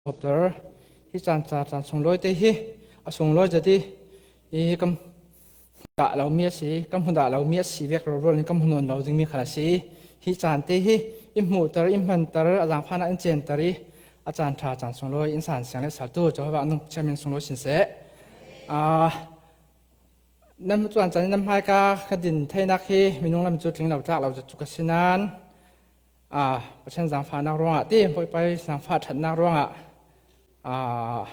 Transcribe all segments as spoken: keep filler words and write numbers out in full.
Hopter, hi caan ca caan sunglawi te hi a sunglawi zat i, i kam dah lo mi a si, kam hmu dah lo mi a si vek rualrual in kam hmu nawn lo ding mi khal a si. Hi caan te hi i hmuhter, i hmanter, a zangfahnak in center i a caan ṭha caan sunglawi in san siang le saltu Jehovah nung chiamin sunglawi sin seh. Ah, nan cuan caan in nan hmaika ka din theinak hi minung lam cu tling lo tlak lo zat cu ka si nan, ah, Pathian zangfahnak ruangah ti, Bawipa zangfah ṭhatnak ruangah, ah,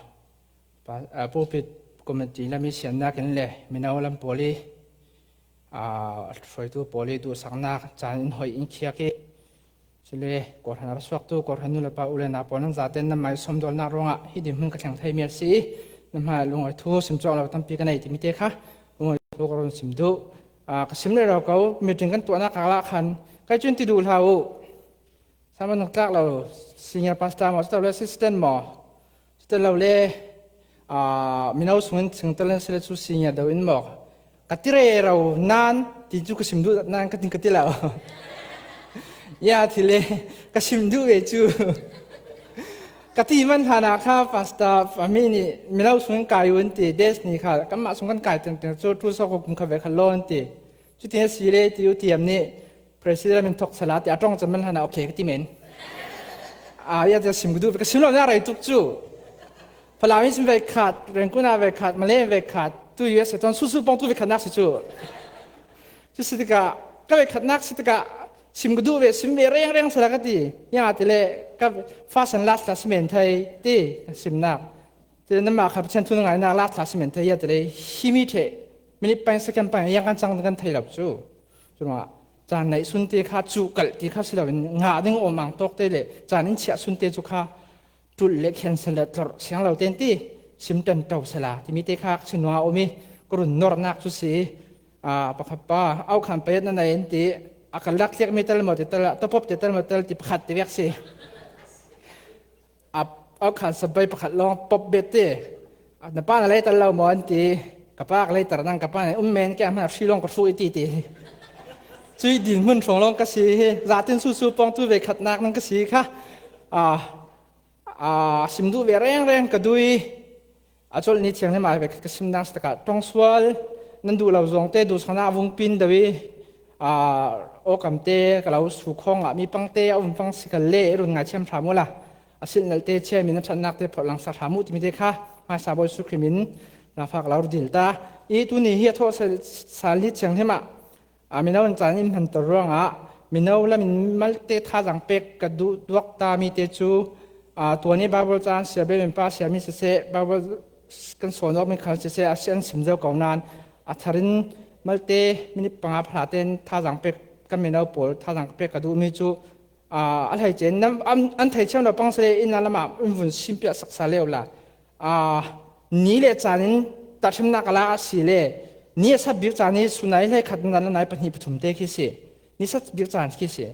pa-, ah, pulpit committee lam i siannak in le mino lam pawl i, ah, hruaitu pawl i duhsaknak caan in hoih in khiak i, cule kawhhran a ra suaktu, kawhhran nu le pa u le nau pawl nan zaten nan mai sawmdawlnak ruangah hi dinhmun ka thleng thei mi a si i, nan hmai lungawi thu sim cuang lo tampi ka nei timi te kha lungawi thu ka run sim duh. Ah, ka sim rero ko, meeting kan tuahnak ah khan kei cun ti duh hlah u. Sama nung tlak lo, senior pastor maw, si lo le assistant maw, si lo le, ah, mino sungin singtel in si le cu senior do in maw, ka ti rero nan ti cu ka sim duh nan ka ti, ka ti lo. Ya, ti le ka sim duh ve cu. Ka ti man hlan ah kha pastor, a mi nih mino sungin kai u an ti, des ni kha kanmah sung kan kai tengteng cu ṭul sawk kum kha ve kha law an ti. Cuti a si le ti u tiam nih, President min thok sala ti a ṭong chan man hlan ah, okay, ka ti men. Ah, ya, ti a sim ka duh ve, ka sim lo nak rei tuk cu. Falam in sim ve khat, Rangoon ah ve khat, Malay ve khat, tu U S a ton susu pawng tu ve khat nak si cu. Cu si tikah, ka ve khat nak si tikah, sim ka duh ve, sim ve reng reng sala ka ti. Ya, ti le ka first and last la si men thei ti, ka sim nak. Ti le nanmah kha Pathian thu na ngainak last la si men thei, ya, ti le hi mi ṭheh, minute pain, second pain, yang kan cang kan thei lo cu. Curuangah caan neih sun te kha cuhkalh ti kha si loin ngah ding awmang tawk te le caan in chiah sun te cu kha ṭulh le khensan le tlorh siang lo ten ti, sim ṭan ṭo sala timi te kha ka si nuang a um i ka run nornak cu si. Ah, pakhat pa, au khan payat na nei an ti, a ka lak tliak mi tal maw ti tal, a topop ti tal maw tal ti pakhat ti vek si. A, a khan sabai pakhat lawng pop bet ti. Na pa na leitar lo maw an ti. Ka pa ka leitar nang, ka pa na um men, kei a hman a hri lawng ka hruh i ti ti. Cui dinhmun hrawng lawng ka si hi. Zatin susu pawng tu ve khatnak nang ka si kha. A, a, sim duh ve reng reng ka duh i. A colh ni thianghlim ah ve ka sim nang si takah ṭongsual nan duh lo zawng te duhsaknak a vung pin deuh i, aa, awkam te ka lo suk khawng ah mi pang te a um fang si kal le i run ngaithiam hram ula, a silhnalh te chiam in a ṭhatnak te phorh langsak hram uh timi te kha hmaisa Bawi Jesuh Khrih min zangfak lo dil ta i. Tuni hi a thawh sal, sal ni thianghlim ah, aa, mino in caan in hmanter ruangah mino lam in malte thazaang pek ka duh duak ta mi te cu, aa, tuan i Bible caan sia, Bible in pa sia mi siseh, Bible kan sawn awk mi khal siseh, a si an sim zo ko nan, a thar in malte minute panga phra tein thazaang pek, kan mino pawl thazaang pek ka duh mi cu, aa, a hleice in nan, an, an thei thiam lo pang si le, inn lam ah in vun simpiak saksa le ula. Aa, ni le caan in tahṭhimnak a lak a si le, ni a sat bik caan i sunai hleikhat nan nai pahnih pathum te khi si. Ni sat bik caan khi si.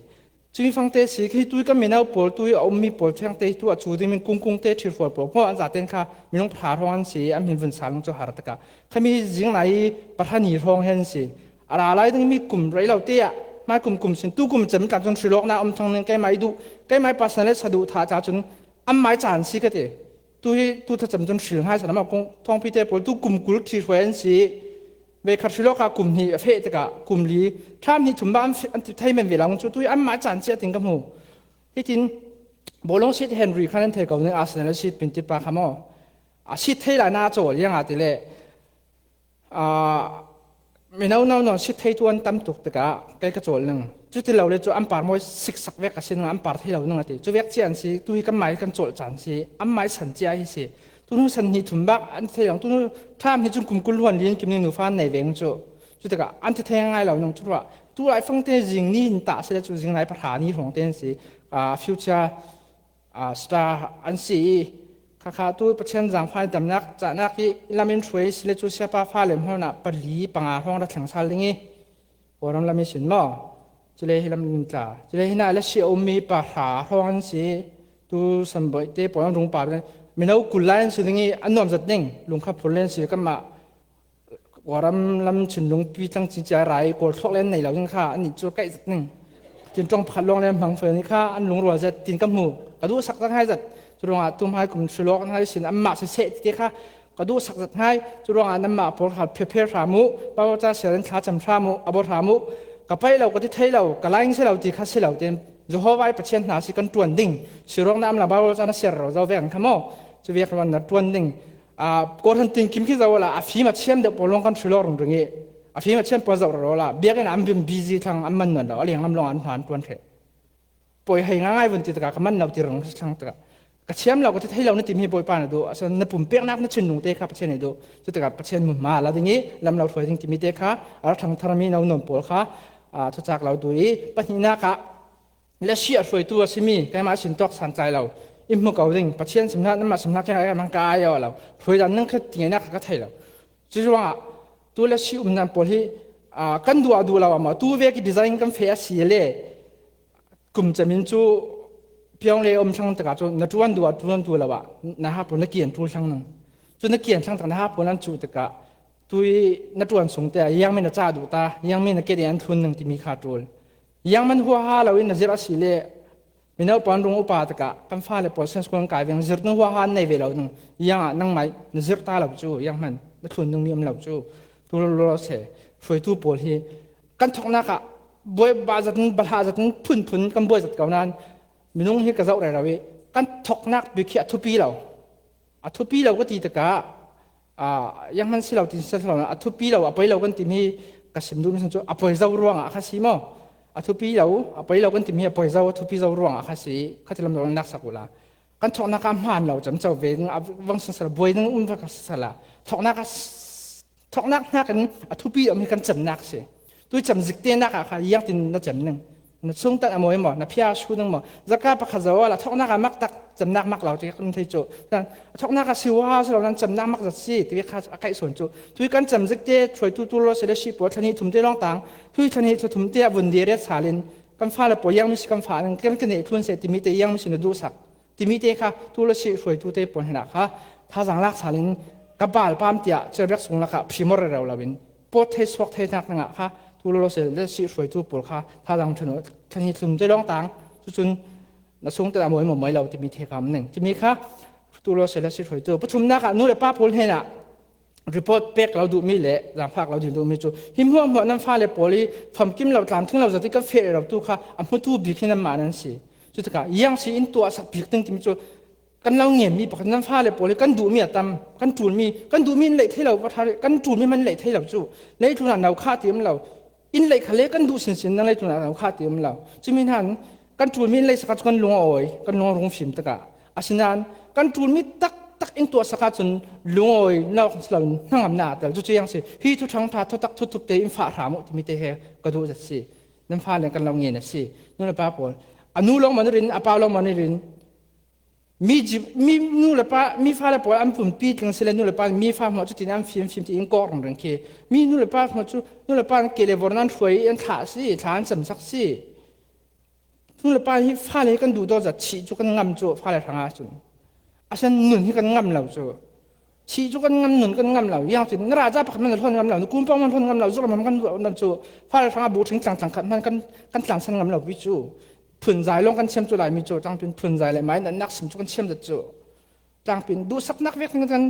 Cumi fangte si, khi tu i kan mino pawl, tu i a ummi pawl fangte hi tu a cu ding min kungkung te, ṭhirhrual pawl hmuah an zaten kha minung pahra hrawng an si, an min vun sal nung cu har takah. Khami zing nai i pahra ni hrawng he an si. A ra lai ding mi kum rei lo te ah, mai kum kum sin, tu kum cem tlang cun hrilawknak um thang ning, keimai duh, keimai pasal le saduh thah ca cun an mai caan si ka ti. Tu hi, tu thacam cun hril hmaisa lam ah kong thawngpi te pawl, tu kum kul ṭhihruai an si. Veikhat hrilawk ah kum hnih a feh tikah kum li, thlam hnih thum bah an feh, an ti thei men ve lo cu, tu hi an mai caan cia ting ka hmu. Hitin, bawlung sit Henry khan an thei ko ning, Arsenal a sit pintipa kha maw? A sit thei lai na a caw liang ah ti le, aa, mino no no sit theitu an tam tuk tikah kei ka cawl ning. Cuti lo le cu an par mawi siksak vek a si ning, an par thei lo ning a ti. Cu vek cia an si, tu hi kan mai kan cawlh caan si, an mai san cia hi si. Tu hnu san hnih thum bak an thei lo, tu hnu thlam hnih cun kum kul hluan li an kim ning, nufa an nei ve ning cu. Cu tikah an thi thei ngai lo ning cu ruah. Tu lai fangte zing ni in tah si le cu zing lai pahra ni hrawng te an si. Aa, future aa, star an si i, khakha tu Pathian zangfah i damnak cahnak i lam in hruai si le cu siapa fale hmualnak pali panga hrawng ra thleng sal ding i, Kawlram lam i sin maw? Cule hi lam in tla. Cule hi na le si a ummi pahra hrawng an si. Tu Sambawi te pawl an rung pa mino kul lai an si ding i, an nuam zat ding. Lungkha phur le an si kanmah Kawlram lam Chinlungpi tlang cincia rai Kawl thluak le an nei lo ding kha, an nih cu kaih zat ning. Tin ṭong pakhat lawng le an hmang fawi ning kha, an lungrual zat tin ka hmu. Ka duhsak zang hai zat. Curuangah tu hmai kum hrilawk hnai sin anmah siseh tite kha ka duhsak zat hnai. Curuangah nanmah pawl kha phepher hram uh, Bible ca siarin thlacam hram uh, a bawl hram uh. Ka pai lo, ka ti thei lo, ka laing si lo ti kha si lo tin, Jehovah i Pathian hna si kan ṭuan ding. Sirawkna am la Bible ca na siar ro zo veng kha maw? Cu vek ruan na ṭuan ding. Aa, kawhhran tin kim khi zo la, a fim a thiam deuh pawl lawng kan hrilawk ringring i, a fim a thiam pawl zoh ro la, biakinn ah an bim busy thlang an man nawn lo, a lenglam lawng an hna an ṭuan hreh. Pawi hei ngaingai vun ti taka ka man lo ti rang thlang taka ka thiam lo, ka ti thei lo na timi hi Bawipa na duh, a san na pumpeknak na thinlung te kha Pathian i duh. Cu taka Pathian hmuhma la ding i lam lo hruai ding timi te kha a ra thangthar mi no nuam pawl kha, aa, thucak lo duh i pahnihnak ah le si a hruaitu a simi keimah sin tawk san tlai lo. I hmu ko ding, Pathian sim hna, nanmah sim hna, keimah ka ai aw lo. Hruaidan nang kha ti ngeinak kha ka thei lo. Curuangah tu le si umnak pawl hi, aa, kan duah duh lo amah tu vek i design kan feh a si le kum cem in cu piang le um thlang takah cu na ṭuan duh, ṭuan duh lo ah na ha pawl na kian ṭul thlang nang. Cu na kian thlang tak na ha pawl an cuh takah tu i na ṭuan sung te ah, iangmi na cah duh ta, iangmi na ke an thlun nang timi kha ṭul. Iang man huaha lo in na zirh a si le, mino pawn rung upa takah kan fale pawl Sunday school an kai veng, zirhtu huaha an nei ve lo nang. Iangah nangmai na zirh ta lo cu, iang hman na thlun ningmi um lo cu. Tu lo lo se, hruaitu pawl hi kan thoknak ah buai bah zat in, balhah zat in, phunphun kan buai zat ko nan, minung hi ka zoh rero i kan thoknak bik hi a thupi lo. A thupi lo ka ti takah, aa, iang hman si lo tin si lo, a thupi lo, a poi lo kan timi ka sim duhmi cu a poi zo ruangah kha si maw? A thupi lo, a poi lo kan timi a poi zo, a thupi zo ruangah kha si, khati lam lo nak sak uhla. Kan thoknak ah hmaan lo cam co ve, a vang sasala, buai ding um va ka sasala. Thoknak ah s-, thoknak hnakin a thupi a um hi kan cemnak si. Tu cem zik te nak ah kha iang tin na cem ning. Na sungtan a mawi maw, na phia su ning maw. Zaka pakhat zo la thoknak a mak tak, cemnak mak lo ti kan thei cu. Kan thoknak a si wa si lo nan cemnak mak zat si, ti kha a kaih sawn cu. Tui kan cem zik te, hruaitu tu lo si le si pawl thla hnih thum te lawng tang. Tui thla hnih thla thum te a vun dir riat salin, kan fale pawl iang mi si kan fa ning, kan ka neih thlun se, timi te iang mi si na duhsak. Timi te kha tu lo si hruaitu te pawl hnenah kha thazaang lak salin ka bal pam tiah ciarbek sung lakah phimor rero loin pawt thei suak thei nak nangah kha tu lo si le si hruaitu pawl kha thazaang ṭhanu thla hnih thla thum te lawng tang, cucun na sung te a mawi maw mawi lo timi te kha um ning. Timi kha tu lo si le si hruaitu pathumnak ah nu le pa pawl hnenah report pek lo duhmi le zaangfak lo ding duhmi cu hi hmuahhmuah nan fale pawl i famkim lo, tlamtling lo zat i kan feh lo tu kha a hmutu bik hi nanmah nan si. Cutikah iang si in tuahsak bik ding timi cu kan lo ngenmi pakhat, nan fale pawl i kan duhmi a tam, kan ṭulmi, kan duhmi in leih thei lo, kan ṭulmi man leih thei lo cu. Leitlun ah no kha ti um lo. In leih kha le kan duh sinsin, nan leitlun ah no kha ti um lo. Cumi hnan kan ṭulmi in leih sak ah cu kan lung a awi, kan lung a rung fim tikah. Asinain kan ṭulmi taktak in tuahsak ahcun lung a awi, no kan si lo, hnangamnak a tel. Cucu iang si. Hi thuṭhang ṭha, thutak, thuthup te in fah hram uh timi te he ka duh zat si. Nan fale kan lo ngen a si. Nu le pa pawl, a nu lawng man rin, a pa lawng man rin, mi ji-, mi nu le pa, mi fale pawl an pumpi tling si le nu le pa, mi fa hmuah cu tin an fim, fim ti in kawk ringring khi. Mi nu le pa hmuah cu, nu le pa an ke le vor nan hruai, an thlah si, thla an cemsak si. Nu le pa hi fale hi kan duhdaw zat, thih cu kan ngam cu fale hrangah cun. A san nun hi kan ngam lo cu. Thih cu kan ngam, nun kan ngam lo. Yang cun, na raza pakhat hmanh na hlawn ngam lo, na kumpang hmanh hlawn ngam lo, zuk lam kan duh lo cu. Fale hrangah buh ṭhing tlang tlang khat hmanh kan, kan tlansan ngam lo pi cu. Phunzai lawng kan thiam cu lai mi cu, tlangpin phunzai le mai natnak sim cu kan thiam zat cu. Tlangpin duhsaknak vek kan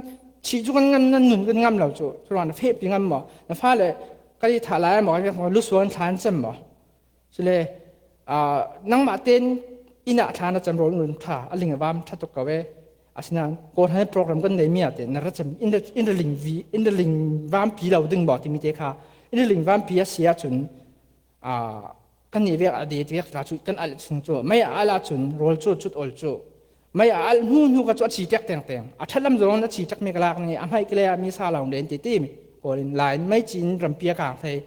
thih cu kan ngam, nan nun kan ngam lo cu. Curuang na fehpi ngam maw? Na fale ka i thah lai maw? Ka vek maw? Lusuan thla an cem maw? Cule, aa, nangmah tein inn ah thla na cam rawl nun ṭha, a ling a vam ṭha tuk ko e. Asinain, kawhhran program kan neimi ah tein na ra cam, in ra, in ra ling vi, in ra ling vampi lo ding maw timi te kha, in ra ling vampi a si ahcun, aa, kan nih vek a date vek tla cu kan alh chung cu, mei a alh ahcun rawl cu cut ol cu, mei a alh hnu hnu kha cu a ci ṭek tengteng. A ṭhat lam zong a ci ṭek mi ka lak ning i, a hmaih ka lei ah mi sa lawng den ti ti mi pawl in line mei ci in rampi a kang thei.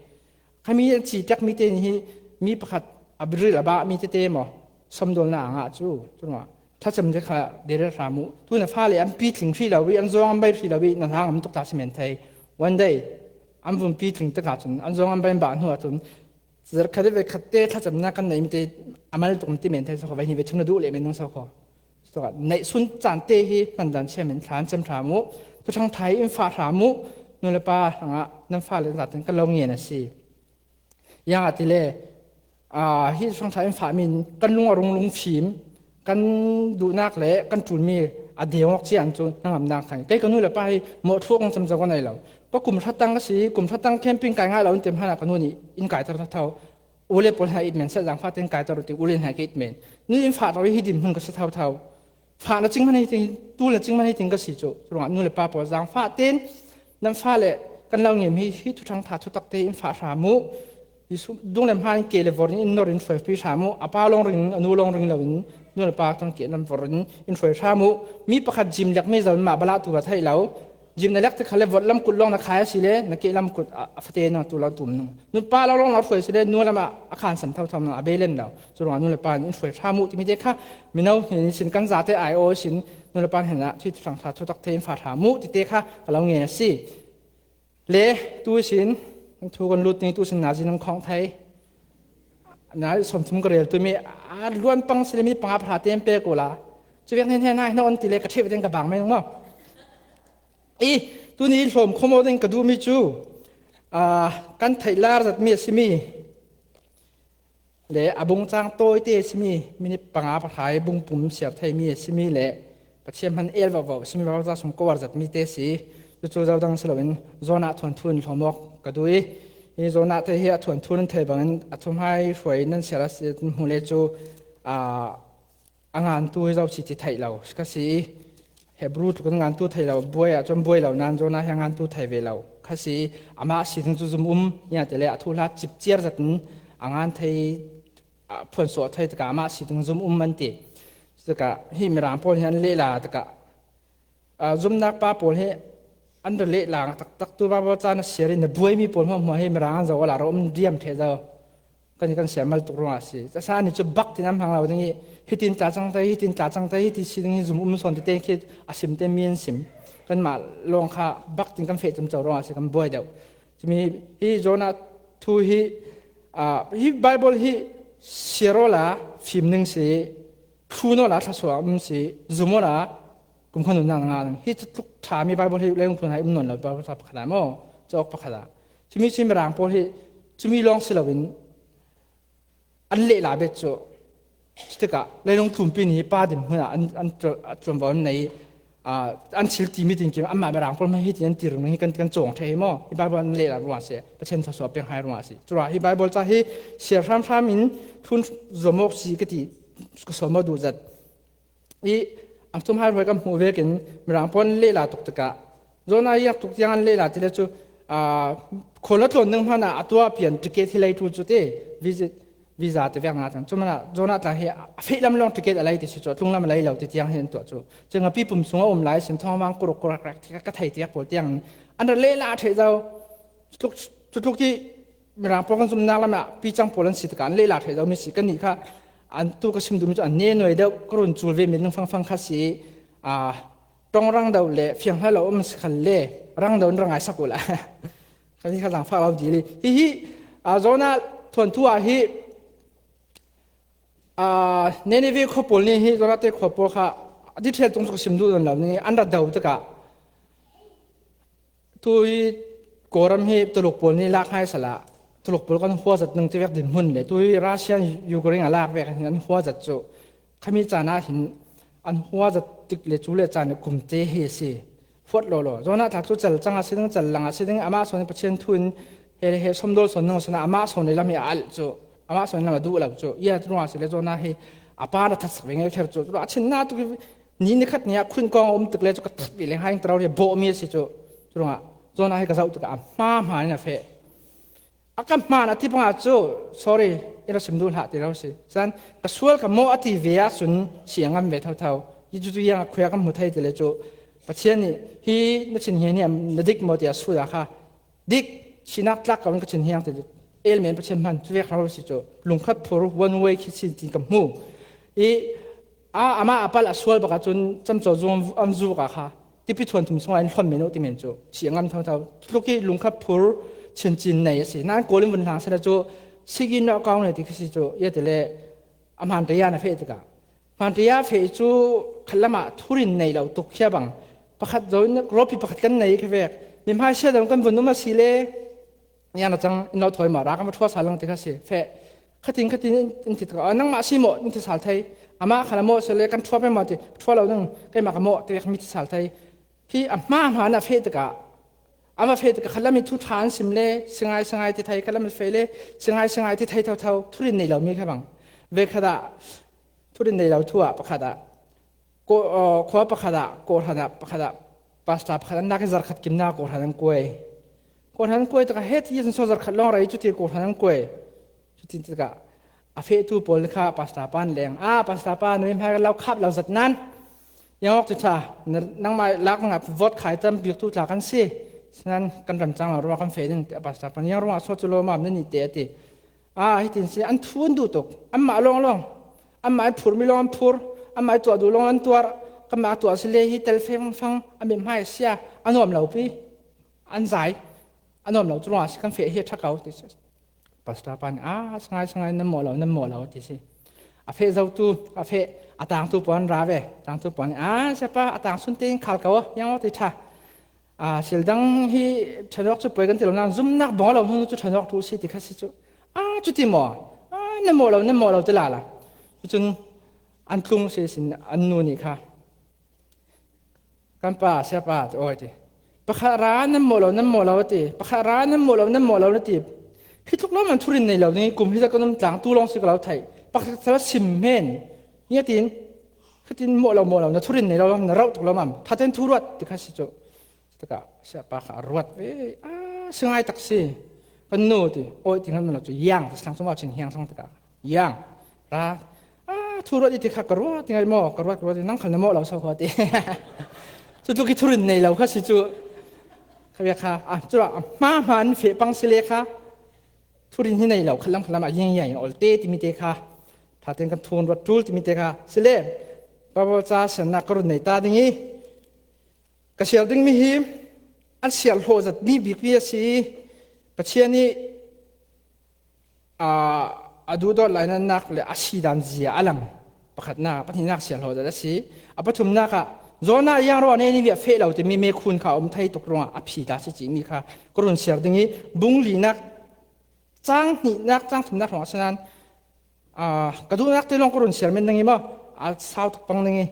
Khami a ci ṭek mi te nih hi mi pakhat a ril a bah mi tete maw? Samdawlnak a ngah cu, curuangah thlacam te kha deret hram uh. Tu na fale an pitling hrih lo i, an zong an bei hrih lo i, na hlang an tuk ta si men thei. One day, an vun pitling tikah cun, an zong an bei bah hnu ahcun, zarh khat i ve khat te thlacamnak kan neih mi te a mal tuk ti men thei so kho, vai hnih ve chung na duh le men nung so kho. Cuka neih sun caan te hi hmandan chiam in thla an cem hram uh, thuṭhang ṭha in fah hram uh, nu le pa hrangah nan fale zaten kan lo ngen a si. Yang a ti le, aa, hi thuṭhang ṭha in fahmi in kan lung a rung lung fim, kan duhnak le kan ṭulmi a deng awk ciang cu hnangamnak thang. Kei ka nu le pa hi mawh thluak ngam cam zo ka nei lo. Ka kum hratang ka si, kum hratang camping kai ngai lo in ti hmanah ka nu nih in kai ter thotho. U le pawl hna it men seh, zaangfah tein kai ter u ti, u le hna ka it men. Nu in fah to i hi din hmun ka si thotho. Fah na cing hmanh hi ting, tul na cing hmanh hi ting ka si cu. Curuangah nu le pa pawl zaangfah tein nan fa le kan lo ngem hi, hi thuthang ṭha thutak te in fah hram u. Jesuh dung le hma in ke le vor in in nor in hruaipi hram u. A pa lawng ring, a nu lawng ring lo in nu le pa tong ke lam vor in in hruai hram u. Mi pakhat jim lek mi zo in mah balah tu va theih lo. Jim na lek te kha le vot lam kut lawng na khai a si le na ke lam kut a, a fate na tu lo tum nung. Nu pa lawng lawng na hruai si le nu lam a, a khan san thotho nung a belem lo. Curuangah nu le pa in hruai hram u timi te kha mino hnen sin kan zate ai aw sin nu le pa hnenah thuthang ṭha thutak te in fah hram u ti te kha ka lo ngen a si. Le tu sin thu kan lut ni tu sin nazi nan khawng thei. Na sawmthum ka rel tu mi a luan pang si le mi panga pahra te an pek u la. Cu vek hnen hnen na hna on ti le ka ṭheh ve tein ka bang mai nung maw? I tuni hlawm khawm aw ding ka duhmi cu, aa, kan theih lar zat mi a si mi le a bungcang tawite a si mi, minit panga pahra i bungpum siar thei mi a si mi le Pathian hman el vauhvauh a si mi, Baibal ca sung ko ar zat mi te a si. Cucu zodang si loin Jonah thuanthu in hlawm awk ka duh i, hi Jonah te hi a thuanthu nan thei bangin a thuhmai hruai nan siar a si hmu le cu, aa, a ngantu hi zo si ti theih lo kha si. Hebru tluk in ngantu thei lo, buai ah cun buai lo nain Jonah hi a ngantu thei ve lo kha si. Amah si ding cu zum um, nia ti le a thuhla cip ciar zat in a ngan thei, a phuan suah thei tikah amah si ding zum um an ti. Cutikah hi Mirang pawl hi an lehla tikah, aa, zumnak pa pawl hi an ra lehla taktak tu Baibal ca na siar in na buaimi pawl hmuahhmuah hi Mirang an zoh awla ro um diam ṭheh zo. Kan, kan siar mal tuk ruangah a si. Casa nih cu bak tin an hmang lo ding i, hitin tla cang te, hitin tla cang te, hiti si ding hi zum um sawn ti te khi a sim te mi an sim. Kanmah lawng kha bak tin kan feh cemco ruangah a si, kan buai deuh. Cumi hi Jonah thu hi, aa, hi Baibal hi siar awla fim ning si, thlun awla thlasuah um si, zum awla kumkhua nunnak na ngah ding. Hi cu tluk ṭha mi Baibal hi leilung thlun hai um nawn lo Baibal ca pakhat ah maw? Cawk pakhat ah. Cumi cu Mirang pawl hi cumi lawng si loin an lehla bet cu. Cutikah leilung tlumpi nih hi pa din hmun ah an, an ṭuanvo an nei, aa, an thil timi tin kim anmah Mirang pawl hmanh hi tin an ti ringring hi kan, kan cawng ṭheh hi maw? Hi Baibal an lehla ruang a si, Pathian thluasuah peng hai ruang a si. Curuangah hi Baibal ca hi siar hramhram in thlun zuam awk si ka ti, ka sawm aw duh zat. I a tum hai hruai kan hmuh vekin Mirang pawl an lehla tuk tikah Jonah i tuk tiang an lehla ti le cu, aa, khual a tlawn ding hmanh ah a tuah pian ticket hi lei ṭul cu ti, visit, visa ti vek nga cang. Cu hmanh ah Jonah tla hi a feh lam lawng ticket a lei ti si cu, a tlung lam a lei lo ti tiang hi an tuah cu. Cu ngapi pum sung a um lai sin thawngvang kuruk kurak rak ti ka thei tiak pawl tiang an ra lehla ṭheh zo. Cutluk, cutluk hi Mirang pawl kan zumnak lam ah picang pawl an si tikah an lehla ṭheh zo mi si. Kannih kha an tu ka sim duhmi cu an ne nuai deuh, ka run cul ve mi ning fangfang kha si. Aa, ṭong rang deuh le fiang hlah lo um si khal le rang deuh in ra ngaisak u la. Kha hi kha zaangfah lo dil i. Hihi, aa, Jonah thuanthu ah hi, aa, Nineveh khua pawl nih hi Jonah te khua pawl kha a detail tung cu ka sim duh nawn lo ning i an rat do tikah tu hi Kawlram hi Tuluk pawl nih lak hai sala Tuluk pawl kan huazat ning ti vek dinhmun le tu hi Russia, Ukraine a lak vek hin an huazat cu khami caan ah hin an huazat tik le cu le caan le kumte hi a si. Huat lawlaw. Jonah tla cu cal cang a si ding, cal lang a si ding, amah sawn Pathian thu in he, he sawmdawl sawn ning a si na, amah sawn le lam hi a alh cu, amah sawn lam a duh lo cu. Ia ruang a si le Jonah hi a pa na thatsak ve ngei kher cu. Curuangah a thin na tuk i ni, ni khat ni ah khun kong a um tik le cu ka that ve le hai taro hi bawh mi a si cu. Curuangah Jonah hi ka zoh tikah a hma hma in a feh. A ka hmaan a ti panga cu, sorry, i ra sim duh hlah ti lo si. Cun ka sual ka mawh a ti ve ahcun si a ngam ve thotho. Hi cu cu iang a khuia kan hmu thei ti le cu Pathian nih hi na chin hian hi na dik maw tiah sut a kha dik, sinak tlak ko in ka chin hiang ti le el men Pathian hman cu vek hau si cu lungkhat phur one way khi sin tin ka hmu. I a, amah a pal a sual bak ahcun camcaw zung an zuk a kha tipi thuan thum sungah in hlon men uh ti men cu si a ngam thotho. Tluk i lungkhat phur chinchin nei a si. Nain Kawl in vun hlang sehla cu sigi nawh kong nei ti khi si cu, ia ti le a hmaan ṭaya na feh tikah hmaan ṭaya feh cu khat lamah thurin nei lo tuk khia bang pakhat zo in rawpi pakhat kan nei kha vek. Mi hmai sia dam kan vun um a si le, yan a cang in lo thawi maw, ra kan va ṭhuah sal lang ti kha si. Feh, khatin, khatin in ti tikah, "Ah, nangmah si maw?" in ti sal thei. Amah khan a mawh sele kan thuap em maw ti, thuap lo ding, keimah ka mawh te ka mi ti sal thei. Hi a hma hma na feh tikah, a va feh tikah khalam i thu ṭha an sim le, singai singai ti thei, khalam i feh le, singai singai ti thei thotho, thurin nei lo mi kha bang. Ve khadah, thurin nei lo thu ah pakhat ah, ko-, aw, khua pakhat ah, kawhhran ah pakhat ah, pastor pakhat an nak i zarh khat kimna kawhhran an kuai. Kawhhran an kuai tikah he ti zan saw zarh khat lawng rei cuti kawhhran an kuai. Cuti tikah a fehtu pawl kha pastor pan leng. A, pastor pa, nui hmai lo khap lo zat nan. Yang awk ti ṭha, na-, nangmah lak nangah vawt khai tam biktu tla kan si. Sinan kan ram cang lo ruah kan feh ding, a pastor pan. Yang ruangah saw cu lo mam na nih te a ti. A, hitin si, an thu an duh tuk. Anmah lawng lawng. Anmah i phur mi lawng an phur. Anmah i tuah duh lawng an tuar. Kanmah tuah si le hi tel fengfang. A mithmai a sia. A nuam lo pi. An zai. A nuam lo cu ruangah si kan feh hi a ṭha ko ti si. Pastor pa nih, "A, sangai, sangai, nan mawh lo, nan mawh lo," ti si. A feh zotu, a feh, a tangtu pawl an ra ve. Tangtu pawl nih, "A, siapa, a tang sun tein khal ko, yang awk ti ṭha. A, sil dang hi ṭhanawk cu poi kan ti lo, nan zumnak bawng lo hnu cu ṭhanawk tu si ti kha si cu. A, cuti maw? A, nan mawh lo, nan mawh lo ti lala." Cucun an tlung si sin an nu nih kha. Kan pa, siapa, ti aw ti. Pakhat ra nan mawh lo, nan mawh lo ti. Pakhat ra nan mawh lo, nan mawh lo na ti. Hi tluk lo man thurin nei lo ning kum hi kan um tlang tu lawng si ka lo thei. Pakhat sa sim men. Nge tin, khatin mawh lo, mawh lo, na thurin nei lo, na rauh tuk lo mam. Thaten thu ruat, ti kha si cu. Taka, siapa kha a ruat. Eh, a, singai tak si. Kan nu ti. Oi, ti ngan lo cu. Yang, ta sang cu ma chin hiang sang taka. Yang, ra, a, thu ruat i ti kha ka ruat, ti ngai maw, ka ruat, ka ruat, nang khal na mawh lo so kho ti. Cu tluk i thurin nei lo kha si cu. Kha bia kha, a, cu ra, a, hma hma an feh pang si le kha. Thurin hi nei lo, khalam khalam a yang yang in ol te ti mi te kha. Thaten kan thun ruat tul ti mi te kha. Si le, Baibal ca siannak ka run nei ta ding i. Ka sial ding mi hi, an sial hlawh zat mi bikpi a si i. Pathian i aa, a duhdawt lainatnak le a sidan zia a lang. Pakhatnak, pahnihnak sial hlawh zat a si. A pathumnak ah, Jonah yang ruangah Nineveh a feh lo timi mekhun kha a um thei tuk ruangah a phi ta si cihmi kha ka run siar ding i, bung linak, cang hnihnak, cang thumnak ruangah a si nan, aa, ka duhnak te lawng ka run siar men ding i maw, a sau tuk pang ding i,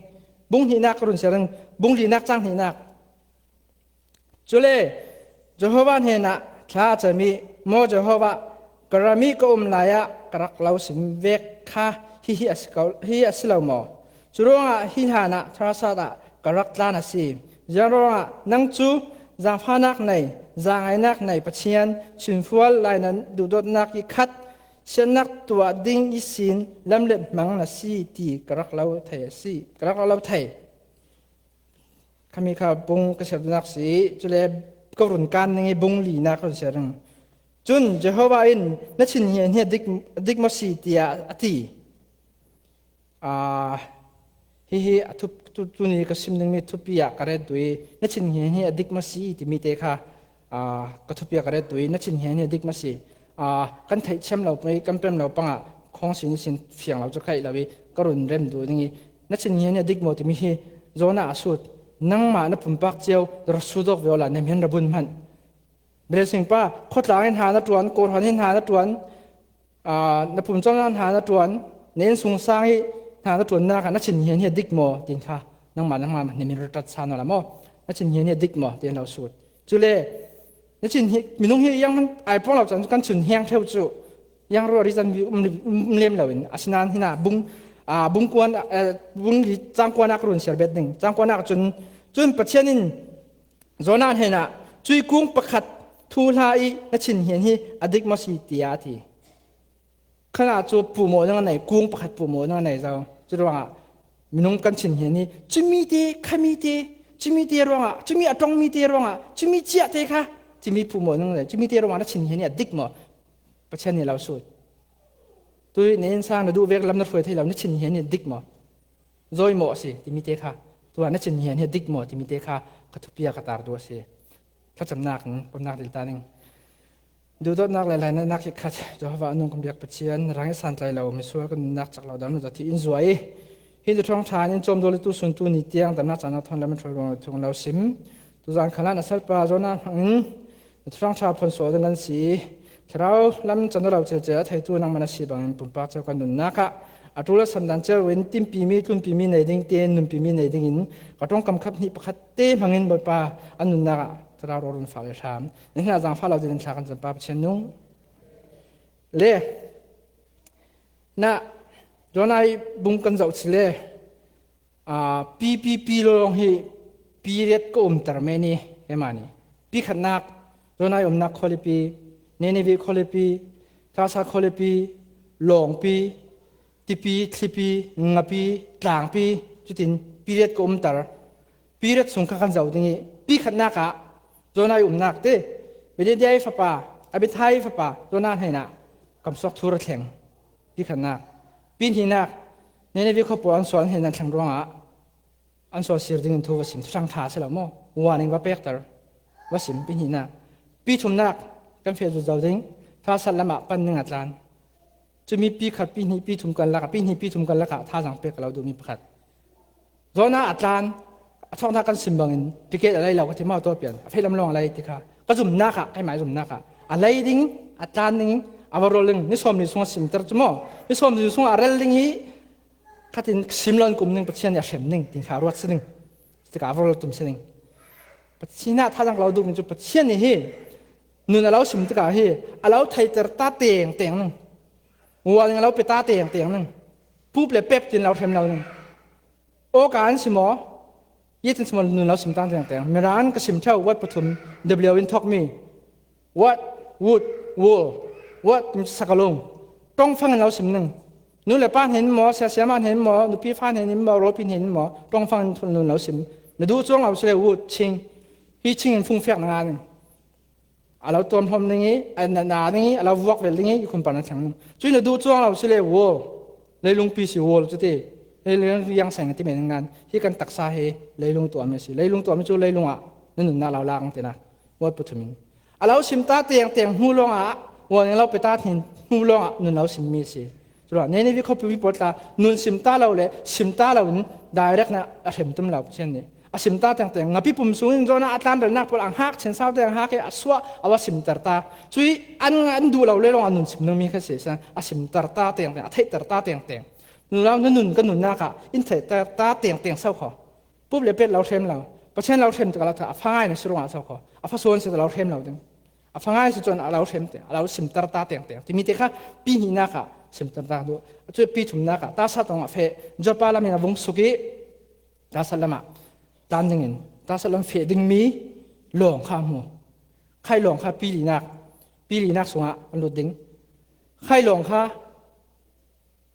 bung hnihnak ka run siar ding, bung linak, cang hnihnak. Cule Jehovah hnenah thla a cam i, maw Jehovah, ka ram i ka um lai ah ka rak lo sim vek kha hihi a si ko, hihi a si lo maw? Curuangah hi hlanah tharsat ah ka rak tlan a si. Ziang ruangah nang cu zaangfahnak nei, zaangaihnak nei Pathian, sinfual lainat duhdawtnak i khat, siatnak tuah ding ihsin lam le hmang na si ti ka rak lo thei a si, ka rak lo thei. Khami kha bung ka siar duhnak si, cule ka run kan ning i bung linak ka run siar ding. Cun Jehovah in, "Na thin hi, hi a dik, a dik maw si?" tiah a ti. Aa, hihi a thup, tu, tuni ka sim dingmi thupi ah ka ret duh i, "Na thin hi, hi a dik maw si?" timi te kha, aa, ka thupi ah ka ret duh i, "Na thin hi, hi a dik maw si?" Aa, kan theihthiam lo pang i, kan pem lo pangah khawng sin sin fiang lo cu ka hih lo i, ka run rem duh ding i, "Na thin hi, hi a dik maw?" timi hi Jonah a sut. Nangmah na pumpak cio ra sut awk ve awla, na min ra bun hmanh. Blessing pa, khawtlang in hna na ṭuan, kawhhran in hna na ṭuan, aa, na pumcawmnak hna na ṭuan, na innsungsang i hna na ṭuannak ah na thin hi, hi a dik maw? Tin kha nangmah, nangmah na min ra ṭhat sa nawn la maw? Na thin hi, hi a dik maw? Tin lo sut. Cule, na thin hi, minung hi yang ai pawng lo caan cu kan thin hiang ṭheu cu, yang ruah ri caan um, um lem lo in, asinain hinah bung, aa, bung kuan, aa, bung li cang kuanak run siar bet ding. Cang kuanak cun, cun Pathian in Jonah hnenah, "Cui kung pakhat thuhla i na thin hian hi a dik maw si?" tiah a ti. Khanah cu puhmawh ning a nei, kung pakhat puhmawh ning a nei zo. Curuangah minung kan thin hian hi, cumi te, khami te, cumi te ruangah, cumi a ṭongmi te ruangah, cumi ciah te kha, cumi puhmawh ning a nei, cumi te ruangah na thin hian hi a dik maw? Pathian nih lo sut. Tui na innsang na duh vek lam na hruai thei lo, na thin hian hi a dik maw? Zawimawh a si, timi te kha. Tuah na thin hian hi a dik maw, timi te kha ka thupi a ka tar duh a si. Thlacamnak in, pomnak dil ta ning. Duhdawtnak le lainatnak hi khat, Jehovah a nung kan biak Pathian, rang i santlai lo, misual kan nunnak cak lo, dam lo, ti in zuai. Hi tu thawngṭha in cawm dawh le tu sun tu ni tiang, damnak caan a thawn lam a ṭhawi ruang le thung lo sim. Tuzan khalah na salpa Jonah hmangin, na thawngṭha phuan sual ding kan si. Thlarau lam can lo celcel a theitu nangmah na si bangin pumpak cio kan nunnak ah, A ṭul a sam dan ciar in timpi mi, tlunpi mi nei ding te, nunpi mi nei dingin ka ṭawngkam khap hnih pakhat te hmangin Bawipa a nunnak ah thlarau rawl run fak le hram. Nihin a zangfah lo dingin thla kan cam pa Pathian nung. Le, na, Jonah i bung kan zoh si le, aa, pi, pi, pi lawng hi period ka umter meni, he mani. Pi khatnak, Jonah i umnak khualipi, Nineveh khualipi, Tarshish khualipi, lawngpi, tipi, thlipi, ngapi, tlangpi, cutin period ka umter. Period sung kha kan zoh ding i, pi khatnak ah Jonah i umnak te, Midian i fapa, Amittai i fapa, Jonah hnenah kamsuak thu ra thleng. Pi khatnak. Pi hnihnak, Nineveh khua pawl an sual an hnenah thleng ruangah an sual sir dingin thu va sim. Thuthang ṭha si lo maw? Warning va pekter. Va sim, pi hnihnak. Pi thumnak, kan feh zut zo ding. Tarshish lamah pan ding a tlan. Cumi pi khat, pi hnih, pi thum kan lakah, pi hnih, pi thum kan lakah, thazaang pek ka lo duhmi pakhat. Jonah a tlan, a thawknak kan sim bangin, ticket a lei lo ka ti maw, tua pian. A feh lam lawng a lei ti kha. Ka zumnak ah, keimah i zumnak ah. A lei ding, a tlan ding, a va rol ding, ni sawmli sung a simter cu maw. Ni sawmli sung a rel ding hi, khatin sim lo in kum ning, Pathian nih a hrem ning, tin kha ruat si ning. Tikah a va rol tum si ning. Pathian ah thazaang ka lo duhmi cu Pathian nih hi nun a lo sim tikah hi a lo theihter ta tengteng ning. Warning a lo pe ta tengteng ning. Pup le pep tin lo hrem lo ning. Aw ka an si maw? Ye tin si maw nun lo sim ta tengteng. Mirang ka sim ṭheu, wat pathum, W in thawkmi. What, would, will. What, sakalung. Ṭongfang in lo sim ning. Nu le pa hnen maw, sia siama hnen maw, nupi fa hnen maw, ropi hnen maw, ṭongfang in nun lo sim. Na duh cuang lo si le would, ching. Hi ching in fungfiak na nga ning. A lo tuam hlawm ding i, a na, na ding i, a lo vuak vel ding i, i khum pan a thleng ning. Cui na duh cuang lo si le would. Leilung pi si would cu ti. Leilung yang seng ti men ngan. Hi kan taksa hi leilung tuam i si. Leilung tuam i cu leilung ah na nunnak lo lak ang ti na. What pathum in. A lo sim ta tengteng hnu lawngah, warning lo pe ta hnu lawngah nun lo simmi a si. Curuangah Nineveh khuapi mi pawl tla nun sim ta lo le sim ta lo in direct na a hrem tum lo Pathian nih. A sim ta tengteng, ngapi pum sungin Jonah a tlanrelnak pawl a hngak, chin sau te a hngak i a suah, a va simter ta. Cui an, an duh lo le lawngah nun sim nungmi kha si, a simter ta tengteng, a theihter ta tengteng. Nun lo, na nun ka nunnak ah in theihter ta tengteng sau kho. Pup le pet lo hrem lo. Pathian lo hrem tikah lo thah, a fa ngai na si ruangah so kho. A fa suan si lo hrem lo ding. A fa ngai si cuan a lo hrem te, a lo simter ta tengteng. Timi te kha pi hnihnak ah simter ta duh. A cu pi thumnak ah, Tarshish tawng ah feh, Joppa lam in a vung suk i, Tarshish lamah tlan dingin, Tarshish lam feh dingmi lawng kha a hmu. Khai lawng kha pi linak, pi linak sungah an lut ding. Khai lawng kha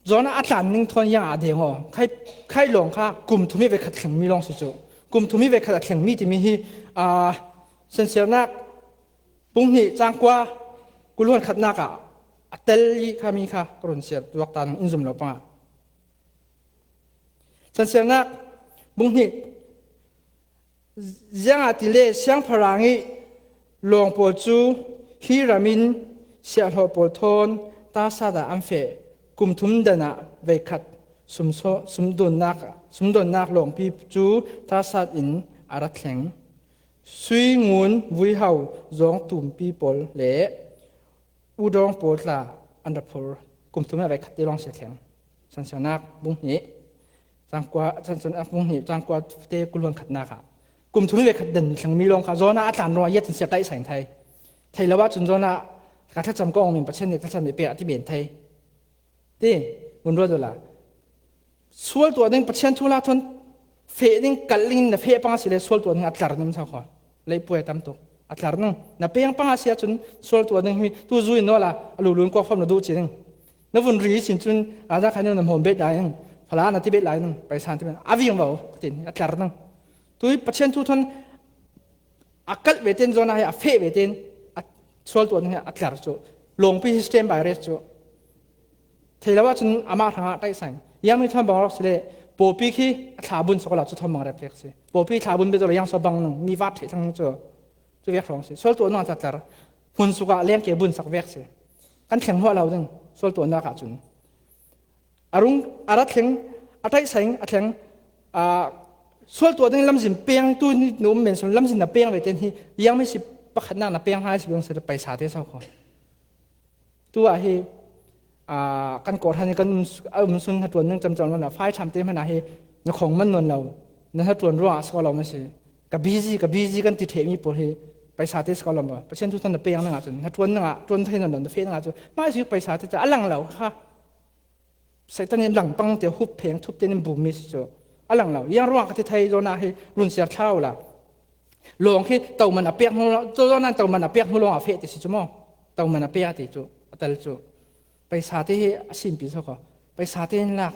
Jonah a tlan ning thawn ziang a deng aw. Khai, khai lawng kha kum thum i veikhat thlengmi lawng si cu. Kum thum i veikhat a thlengmi timi hi, aa, Sansiarnak bung hnih cang kua, kul hluan khatnak ah a tel i kha mi kha ka run siar tuak ta nang in zum lo pangah. Sansiarnak bung hnih. Ziangahtile siangpahrang i lawng pawl cu hi ram in siahhlawh pawl thawn Tarshish ah an feh. Kum thum dan ah veikhat sumsaw-, sumdawnnak, sumdawnnak lawngpi cu Tarshish in a ra thleng. Sui ngun vuiho zawng tumpi pawl le udawng pawl tla an ra phur. Kum thum ah veikhat te lawng si a thleng. Sansiarnak bung hnih, cang kua, Sansiarnak bung hnih, cang kua te kul hluan khatnak ah. Kum thum i veikhat dan thlengmi lawng kha Jonah a tlan ruangah ziatin si a tlaihsa in thei. Thei lo ahcun Jonah ka thlacam kong min Pathian nih thlacam i pek a ti men thei. Ti, vun ruat uhla. Sual tuah ding Pathian thu la thawn feh ding, kalh ding na feh pang a si le sual tuah ding a tlar ning sau kho. Leipuai a tam tuk. A tlar ning. Na peng pang a si ahcun sual tuah ding hi tu zui nawl a, a lulun kuak fam na duh ci ding. Na vun ri sin cun, a za khan na hmawm bet lai ning. Fala na ti bet lai ning. Paisa na ti bet. A ving lo, tin, a tlar ning. Tu Pathian thu thawn a kalh ve tein Jonah hi a feh ve tein a sual tuah ding hi a tlar cu. Lawngpi hi standby rate cu. Thei lo ahcun amah hrangah taihsa in. Yang mi thawn bang rawk si le, pawpi khi a thla bun sawk a la cu thawn bang rep vek si. Pawpi thla bun bia tu le yang sawk bang nung, mi vat theih thlang cu. Cu vek hrawng si. Sual tuah nung a tla tlar. Hmun suk ah lengke bun sak vek si. Kan thleng hnuah lo ding. Sual tuah nak ahcun. A rung, a ra thleng, a taihsa in, a thleng, aa, sual tuah ding lamzin peng, tu ni na um men sun, lamzin na peng ve tein hi, yang mi si pakhatnak na peng hai si bang si paisa te sau kho. Tu ah hi, aa, kan kawhhran hi kan um, a um sun hnaṭuan ning camcam lo na, fai ṭhamte hmana hi na khawng man nawn lo, na hnaṭuan ruangah si ko lo maw si. Ka busy, ka busy kan ti ṭheh mi pawl hi paisate si ko lo maw. Pathian thu thawn na peng nangah cun, hnaṭuan nangah, ṭuan thei nawn lo, na feh nangah cun, hmaisuik paisate ca a lang lo kha. Satan in lang pang te, hup pheng thup te in bum mi si cu a lang lo. Yang ruang ka ti thei zawn ah hi run siar thlau la. Lawng khi toman a pek hnu, zawn ah toman a pek hnu lawng a feh ti si cu maw? Toman a pek ti cu, a tel cu. Paisa te hi a simpi so ko. Paisa te in lak.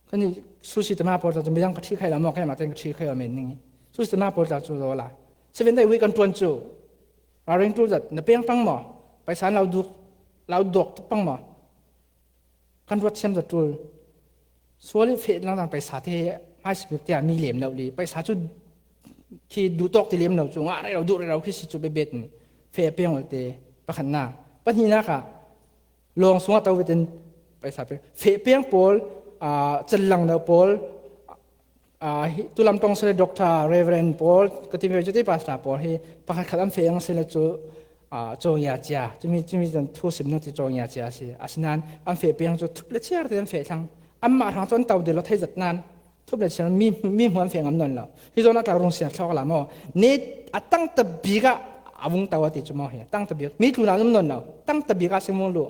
Kan ni susi tama pawl ta cu midang ka ṭhi khai la maw, keimah te ka ṭhi khai a men ning. Susi tama pawl ta cu zaw la. Seven day week kan ṭuan cu. Ralring ṭul zat, na peng pang maw? Paisa in lau duk, lau dawk tuk pang maw? Kan ruat siam zat ṭul. Sual i feh lang dang paisa te hmaisik bik te a mi lem lo li. Paisa cu khi duhtawk ti lem lo cu, ngah rero, duh rero khi si cu bebet in feh a peng ulte pakhatnak. Pahnihnak ah lawng sungah to vetin paisa peng. Feh peng pawl, aa, chan lang lo pawl, aa, hi, tulam tong sele Doctor, Reverend pawl, ka ti ve cu ti pastor pawl hi pakhat khat an feh ang sele cu, aa, cawng ya cia. Cumi, cumi zan thu sim nung ti cawng ya cia si. Asinain an feh peng cu thup le chiar te an feh thlang. Anmah hrang cu an to dil lo thei zat nan. Thup le chiar mi, mi hmuan feh ngam nawn lo. Hi zawn a tlak rung siar thlawk la maw? Ni a tangta bik ah a vung to a ti cu maw hi? Tangta bik. Mi tlunah an um nawn lo. Tangta bik ah si mung lu.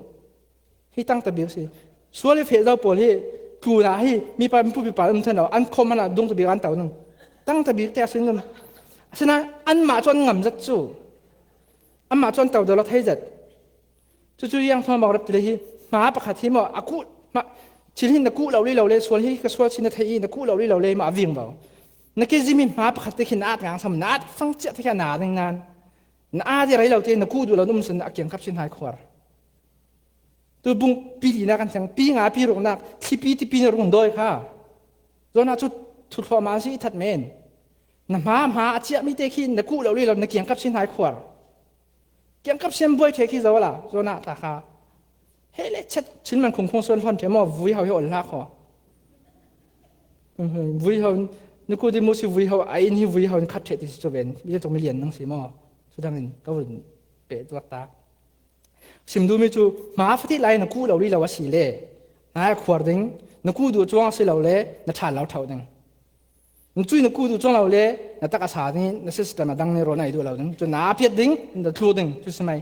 Hi tangta bik si. Sual i feh zo pawl hi tlunah hi mipa, mipupi pa um than lo. An khawm hmanah dungta bik an to nung. Tangta bik te a si nung. Asinain anmah cu an ngam zat cu. Anmah cu an to dil lo thei zat. Cucu yang thawng bang rap ti le hi, hma pakhat hi maw, a kuh, hma, thil hi na kuh lo li lo le, sual hi ka sual si na thei i, na kuh lo li lo le, mah a ving bo. Na ke zimi hma pakhat te khi na at ngang sam, na at fang ciah te khi a na ding nan. Na at i rei lo te, na kuh duh lo na um sun a kiangkap sin hai khuar. Tu bung pi lina kan chang, pi nga pi ruknak, thlipi tipi na rung dawi kha. Zawn ah cu thuthlawh ma si i that men. Na hma, hma a ciah mi te khi na kuh lo li lo, na kiangkap sin hai khuar. Kiangkap siam buai ṭheh khi zo la, zawn ah ta kha. He le chet, chin man khungkhung suan hlawn ṭheh maw, vui ho hi ol hla kho. Mhm, vui ho, na kuh di mu si vui ho, a inn hi vui ho in khat ṭheh ti si cu ven, mi tuk mi lian nang si maw. Sudang in ka vun peh tuak ta. Sim duhmi cu, hma fatih lai na kuh lo li lo a si le, na a khuar ding, na kuh duh cuang a si lo le, na ṭhan lo ṭhauh ding. Na cui na kuh duh cuang lo le, na tak a sa ding, na system a dang nih rawn a i duh lo ding. Cun na a piat ding, na thluk ding, cu si mai.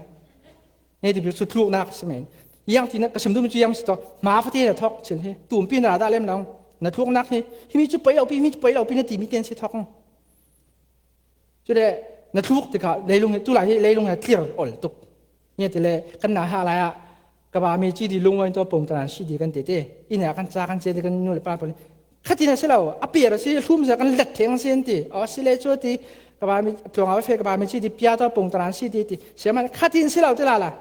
Hei ti cu thluknak si mai. Yang ti na ka sim duhmi cu yang si tawh, hma fate na thawk, cil hi. Tumpi na dah lem lo. Na thluknak hi, himi cu poi lo pi, himi cu poi lo pi na timi ten si thawk. Cule, na thluk tikah, leilung hi, tulai hi, leilung hi a tlir ol tuk. Nge ti le, kan na ha lai ah, ka ba mi ci di lung wain tawh pawng taran si di kan ti ti. Inn ah kan ca kan cia di kan nu le pa pawl. Khatin a si lo, a piar a si, hlum sia kan let theng a si an ti. Aw, a si le cu a ti, ka ba mi, tluang a fe, ka ba mi ci di pia tawh pawng taran si di ti. Siaman khatin si lo ti lala.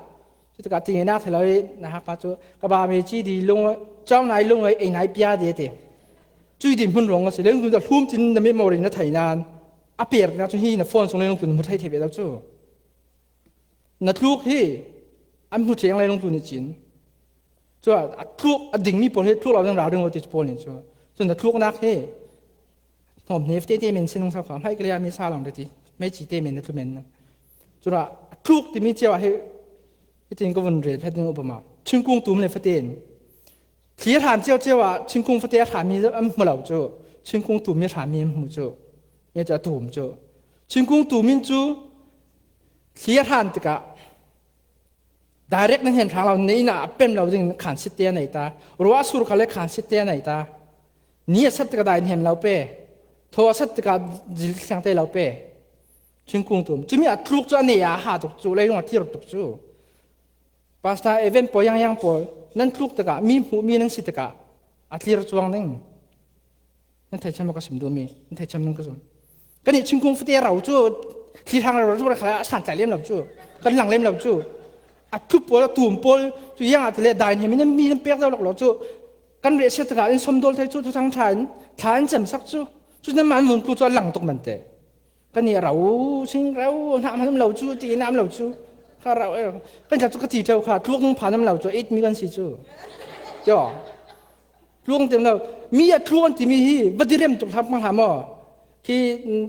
Cutikah ti nge nak thei lo i, na hak pa cu, ka ba mi ci di lung, cawng nai lung wai, ei nai pia di ti. Cui di hmun ruang a si, leng tun dah hlum tin na mi mawri na thei nan. A piar nak cu hi na phone sung leng tun hmu thei thei ve lo cu. Na thluk hi, an hmu thiang lai lungtu nih cin. Cu a, a thluk, a dingmi pawl hi thluk lo ding rau ding lo ti cu pawl nih cu. Cu na thluknak hi, hnawm hne tete men sin nung sau kha, hmaih kali a mi sa lawng ti, mei ci te men na tlu men. Cu a, a thluk timi cia hi, hitin ka vun rel phet ding upama. Thingkung tum le fatin. Thli a hran cio cio ah thingkung fate a hranmi an hmu lo cu, thingkung tum mi hranmi an hmu cu, nge cu a tum cu. Thingkung tum in cu thli a hran tikah direct na hnen hrang lo, na inn ah a pem lo ding khan sit te a nei ta, ruah a sur kha le khan sit te a nei ta, ni a sat tikah dai hnem lo pe, thaw a sat tikah zil thliang te lo pe, thingkung tum. Cumi a tluk cu a nei a ha tuk cu, leilung a tir tuk cu. Pastor, event pawl, yang yang pawl, nan tluk tikah, mi hmuh mi nan si tikah, a tlir cuang ding. Nan thei chem ka sim duh mi, nan thei chem nan ka zum. Kan nih thingkung fate rau cu, thli hrang rau cu, kha a san tlai lem lo cu, kan lang lem lo cu. A tlu pawl, a tum pawl, cu yang a ti le dai hnem mi nan mi nan pek dau lok lo cu. Kan reh sia tikah, in som dawl thei cu, tu thang ṭha in, ṭha in cem sak cu. Cu nan man vun tlu cu a lang tuk man te. Kan nih rau, sing rau, hnah hman lo cu, ti nam lo cu. Kha rau, eh. Kan tlak cu ka ti ṭeu kha, tluk nung phan nam lo cu, eight mi kan si cu. Yo. Tluk ti lo. Mi a tluk an timi hi, va direm tuk hlam pang hlam maw. Khi, mm,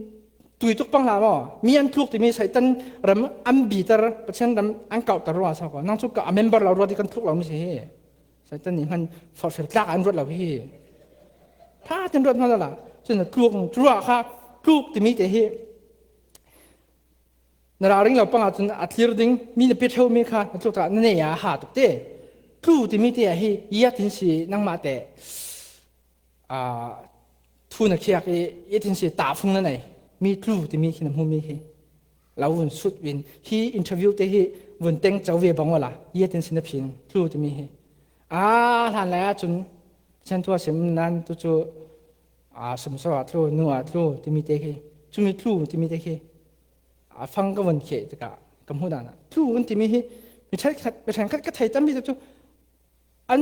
tui tuk pang hlam maw. Mi an tluk timi Satan ram an biter, Pathian ram an kauhter ruang a sa ko. Nang cu ka a member lo ruat i kan tluk lo mi si hi. Tan nih hman forhfel tlak an ruat lo hi. Pha ten ruat hman lo la. Cun a tluk, tluk kha, tluk timi te hi. Na ralring lo panga cun a thlir ding, mi na pia ṭheumi kha na tluk takah na nei a ha tuk te. Tlu timi te ah hi, ya tin si nangmah te, aa, thu na khiak i, ya tin si tahfung na nei. Mi tlu timi khi na hmumi hi. Lo vun sut vin, hi interview te hi vun teng co ve bang awla, ya tin si na phin, tlu timi hi. Aa, hlan lai ah cun, Pathian thu a sim nan tu cu, aa, sumso ah tlu, nu ah tlu timi te khi, cumi tlu timi te khi, a fang ka vun kheh tikah ka hmuh dan ah, tlu kan timi hi mi ṭhenkhat, mi ṭhenkhat ka thei tampi cu an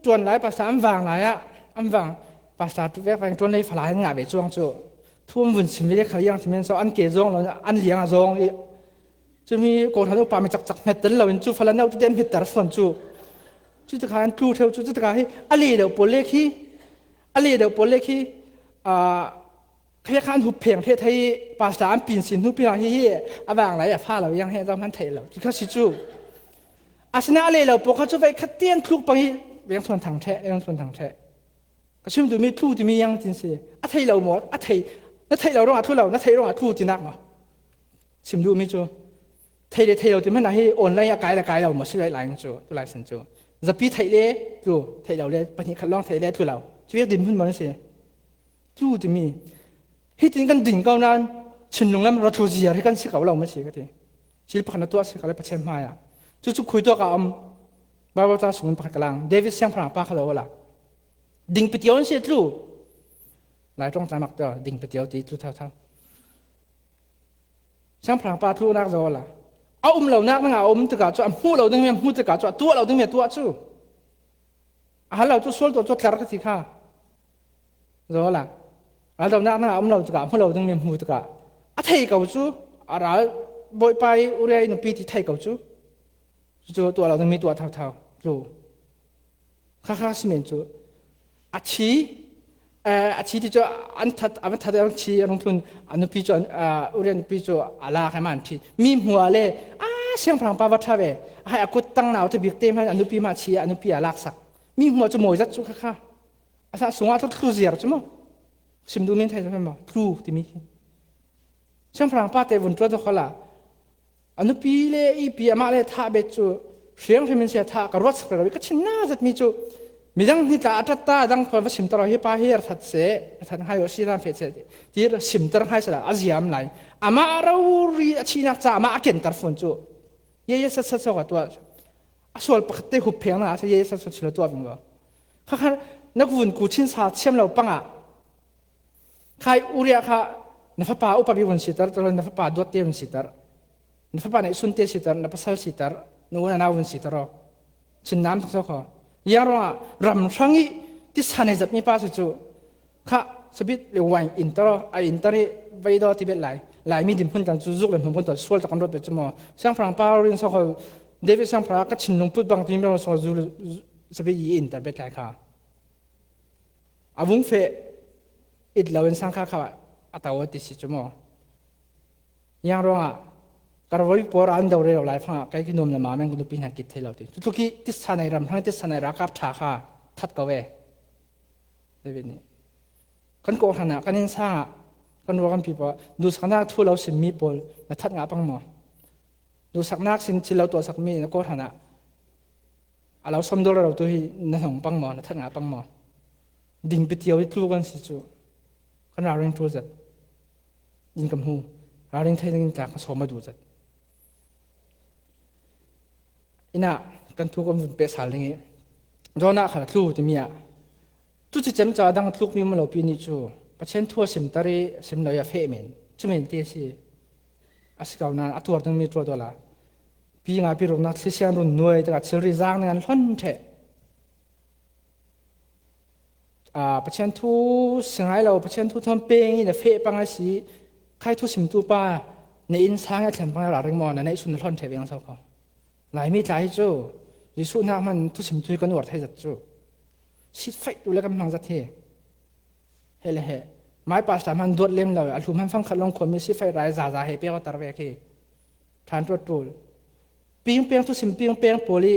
ṭuan lai, pastor an vang lai ah, an vang, pastor tu vek vang ṭuan lei falai an ngah ve cuang cu, thu an vun sim ve le khal yang simen so an ke zawng lo, an liang a zawng i, cumi kawhhran upa mi cakcak hmet tel lo in cu falan no tu ten hmet tar fawn cu, cu tikah an tlu ṭheu cu, cu tikah hi a le deuh pawl le khi, a le deuh pawl le khi, aa, Kha khan hup pheng ṭheh thei i, pastor an pin sin hnu pi hi hi, a vang lai a fa lo yang he zong han theih lo. Ti kha si cu. Asinain a le lo pawh kha cu veikhat tiang thluk pang i, veng thuan thang ṭheh, veng thuan thang ṭheh. Ka sim duhmi tlu timi yang tin si. A thei lo maw? A thei, na theih lo ruangah tlu lo, na theih ruangah tlu tinak maw? Sim duhmi cu. Thei le thei lo ti hmanh ah hi online a kai le kai lo maw si lai lai cu, tu lai sin cu. Zapi theih le tlu, theih lo le, pahnih khat lawng theih le tlu lo. Cu vek dinhmun maw na si? Tlu timi. Hitin kan ding ko nain, thinlung lam ra tlu ziar hi kan si ko lo maw si ka ti. Thil pakhat na tuah si ka le Pathian hmai ah. Cucu khui tuak a um. Bible ta sungin pakhat ka lang. David siangpahrang pa kha lo la. Ding pitio an si tlu. Lai ṭong tla mak tio, ding pitio ti tlu thau thau. Siangpahrang pa tlunak zaw la. A um lonak nang a um tikah cu, a hmuh lo dingmi a hmuh tikah cu, a tuah lo dingmi a tuah cu. A hal lo cu sual tuah cu a tlar ka ti kha. Zaw la. A hal lonak nang a um lo tikah, a hmuh lo dingmi a hmuh tikah. A thei ko cu, a ral Bawipa i Uria i nupi ti thei ko cu. Cucu tuah lo dingmi tuah thau thau. Tlu. Kha kha simen cu a thi, eh, a thi ti cu an that, a va that, an thi, a rung tlun, a nupi cu, ah, Uria nupi cu a lak, a man thi. Mi hmuh ah le, a siangpahrang pa va ṭha ve, a hai a kut tang nau te bik te hman, a nupi mah thi, a nupi a laksak. Mi hmuh ah cu mawi zat cu kha kha. A sa sungah tlu ziar cu maw? Sim duh min thei cu maw? Tlu timi hi. Siangpahrang pa te vun ṭuan tu kho la. A nupi le ipi amah le thah bet cu hriamhrim in si a thah ka ruatsak rero i ka thin na zetmi cu midang hnitla a ṭatta a dang pawl va sim taro hi pa hi a that seh, a that hai aw si dan feh seh ti sim tar hai sala a ziam lai. Amah rori a thihnak ca amah a kenter fun cu ye ye sat sat so ka tuah. A sual pakhat te hup pheng na a sa ye ye sat so chilo tuah ving lo. Kha kha na vun ku thin sa thiam lo pangah Khai Uria kha na fapa upa bik vun sitar, na fapa duat te vun sitar. Na fapa na isun te sitar, na pasal sitar, na u na nau vun sitar aw. Chin nam thok kho. Yang ruangah ram hrang i tisa nei zatmi pa si cu. Kha sabit le wine intar aw, a intar i vei daw ti bet lai. Lai mi dim hun kan cu zuk le hmun kan taw sual tak kan rot bet cu maw. Siangpahrang pa rin so kho. David siangpahrang ka thin lungput bang ti mi so zu sabit i intar bet lai kha. A vung feh it lo in sangkha kha a tau a ti si cu maw? Yang ruangah ka rawlpi pawl an do rero lai fangah kei ki nuam le ma men ka nupi hna kit thei lo ti. Cutluk i tisa nei ram hmang tisa nei ralkap ṭha kha that ko ve. David nih kan kawhhran ah kan innsang ah kan ruak kan pi pawl duhsaknak thu lo simmi pawl na that ngah pang maw? Duhsaknak sin thil lo tuahsakmi na kawhhran ah a lo sawm dollar lo tu hi na hnong pang maw, na that ngah pang maw? Ding pitio i tlu kan si cu kan ralring ṭul zat. Din ka hmu. Ralring thei dingin tla ka sawm a duh zat. Innah kan thu kan vun peh sal ding i Jonah khal a tlu timi ah Cuticem caah dang tlukmi um lo pi nih cu Pathian thu a simter i a sim lo i a feh men. Cu men ti a si. A si ko nain a tuar dingmi tuar tuah la. Pi ngai pi ruknak thli sian run nuai tikah thilri zaang ning an hlon ṭheh. Aa, Pathian thu si ngai lo, Pathian thu thawn peng in a feh pang a si. Khai thu simtu pa na inn sang i a thlen pang a ralring maw, na neihsun na hlon ṭheh ve ang so ko. Laimi tla hi cu Jesuh hnak hman thusim thui kan uar thei zat cu sitfaih tu le kan hmang zat hi. He le he. Mai pastor hman duat lem lo, a hlu hman fangkhat lawng khuami sitfaih rai zaza he pek a tar vek hi. Ṭhan tuat ṭul. Pingpeng thusim pingpeng pawl i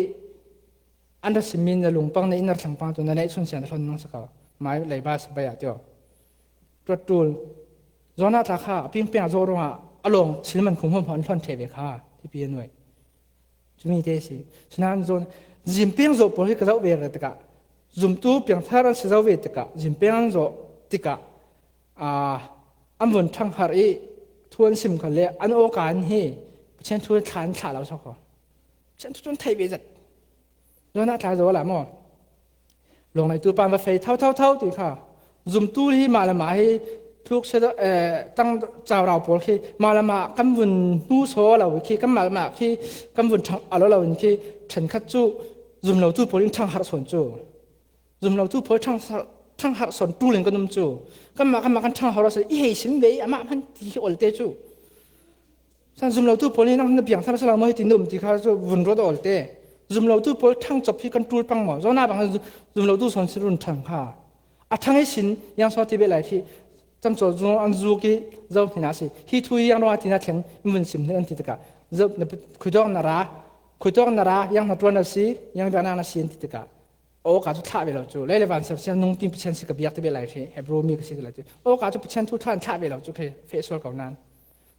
An ra sim min na lungpang na in na ra thlangpang tu na neih sun sian na hlon nang sa kau. Mai lei ba sa bai a tio. Tuat tul. Zona tla kha a ping peng a zo rong a a long thil man khum hom hon hlon thei ve kha. Ti pi a nuai. Cumi te si. Sinan zon. Zim peng zo pawl hi ka zo ve re tika. Zumtu piang thar an si zo ve tika. Zim peng an zo tika. A, an vun thang har i thu an sim kha le an aw ka an hi. Pathian thu thla an thla lo sa kho. Pathian thu tun thei ve zat. Zona tla zo la mo. Long lai tu pan va fei thau thau thau ti kha. Zumtu hi ma la ma hi thuk se do, eh, tang chau rau pawl khi ma la ma kan vun hnu so lo khi kan ma la ma khi kan vun thang a lo lo khi then khat chu zum lo tu pawl in thang har son chu. Zum lo tu pawl thang har, thang har son tu len kan um chu. Kan ma kan ma kan thang har so i hei sim ve ama man ti hi ol te chu. San zum lo tu pawl ni nang na piang thar sa lo mo hi ti num ti kha chu vun ro do ol te. Zum lo tu pawl thang chop hi kan tul pang mo. Zona bang zum lo tu son si run thang kha. A thang i sin yang so ti be lai khi. Cham cho zu an zu ki zo hi na si. Hi thu yang ro a ti na thleng mun sim ne an ti ta ka. Zo na khui dong na ra. Khui dong na ra yang na tuan na si, yang ba na na si an ti ta ka. Aw ka chu thlah ve lo chu. Lei le van sep sian nung ping Pathian si ka biak te be lai khi. Hebrew mi ka si ka lai chu. Aw ka chu Pathian thu thlah thlah ve lo chu khi. Fe sual kau nan.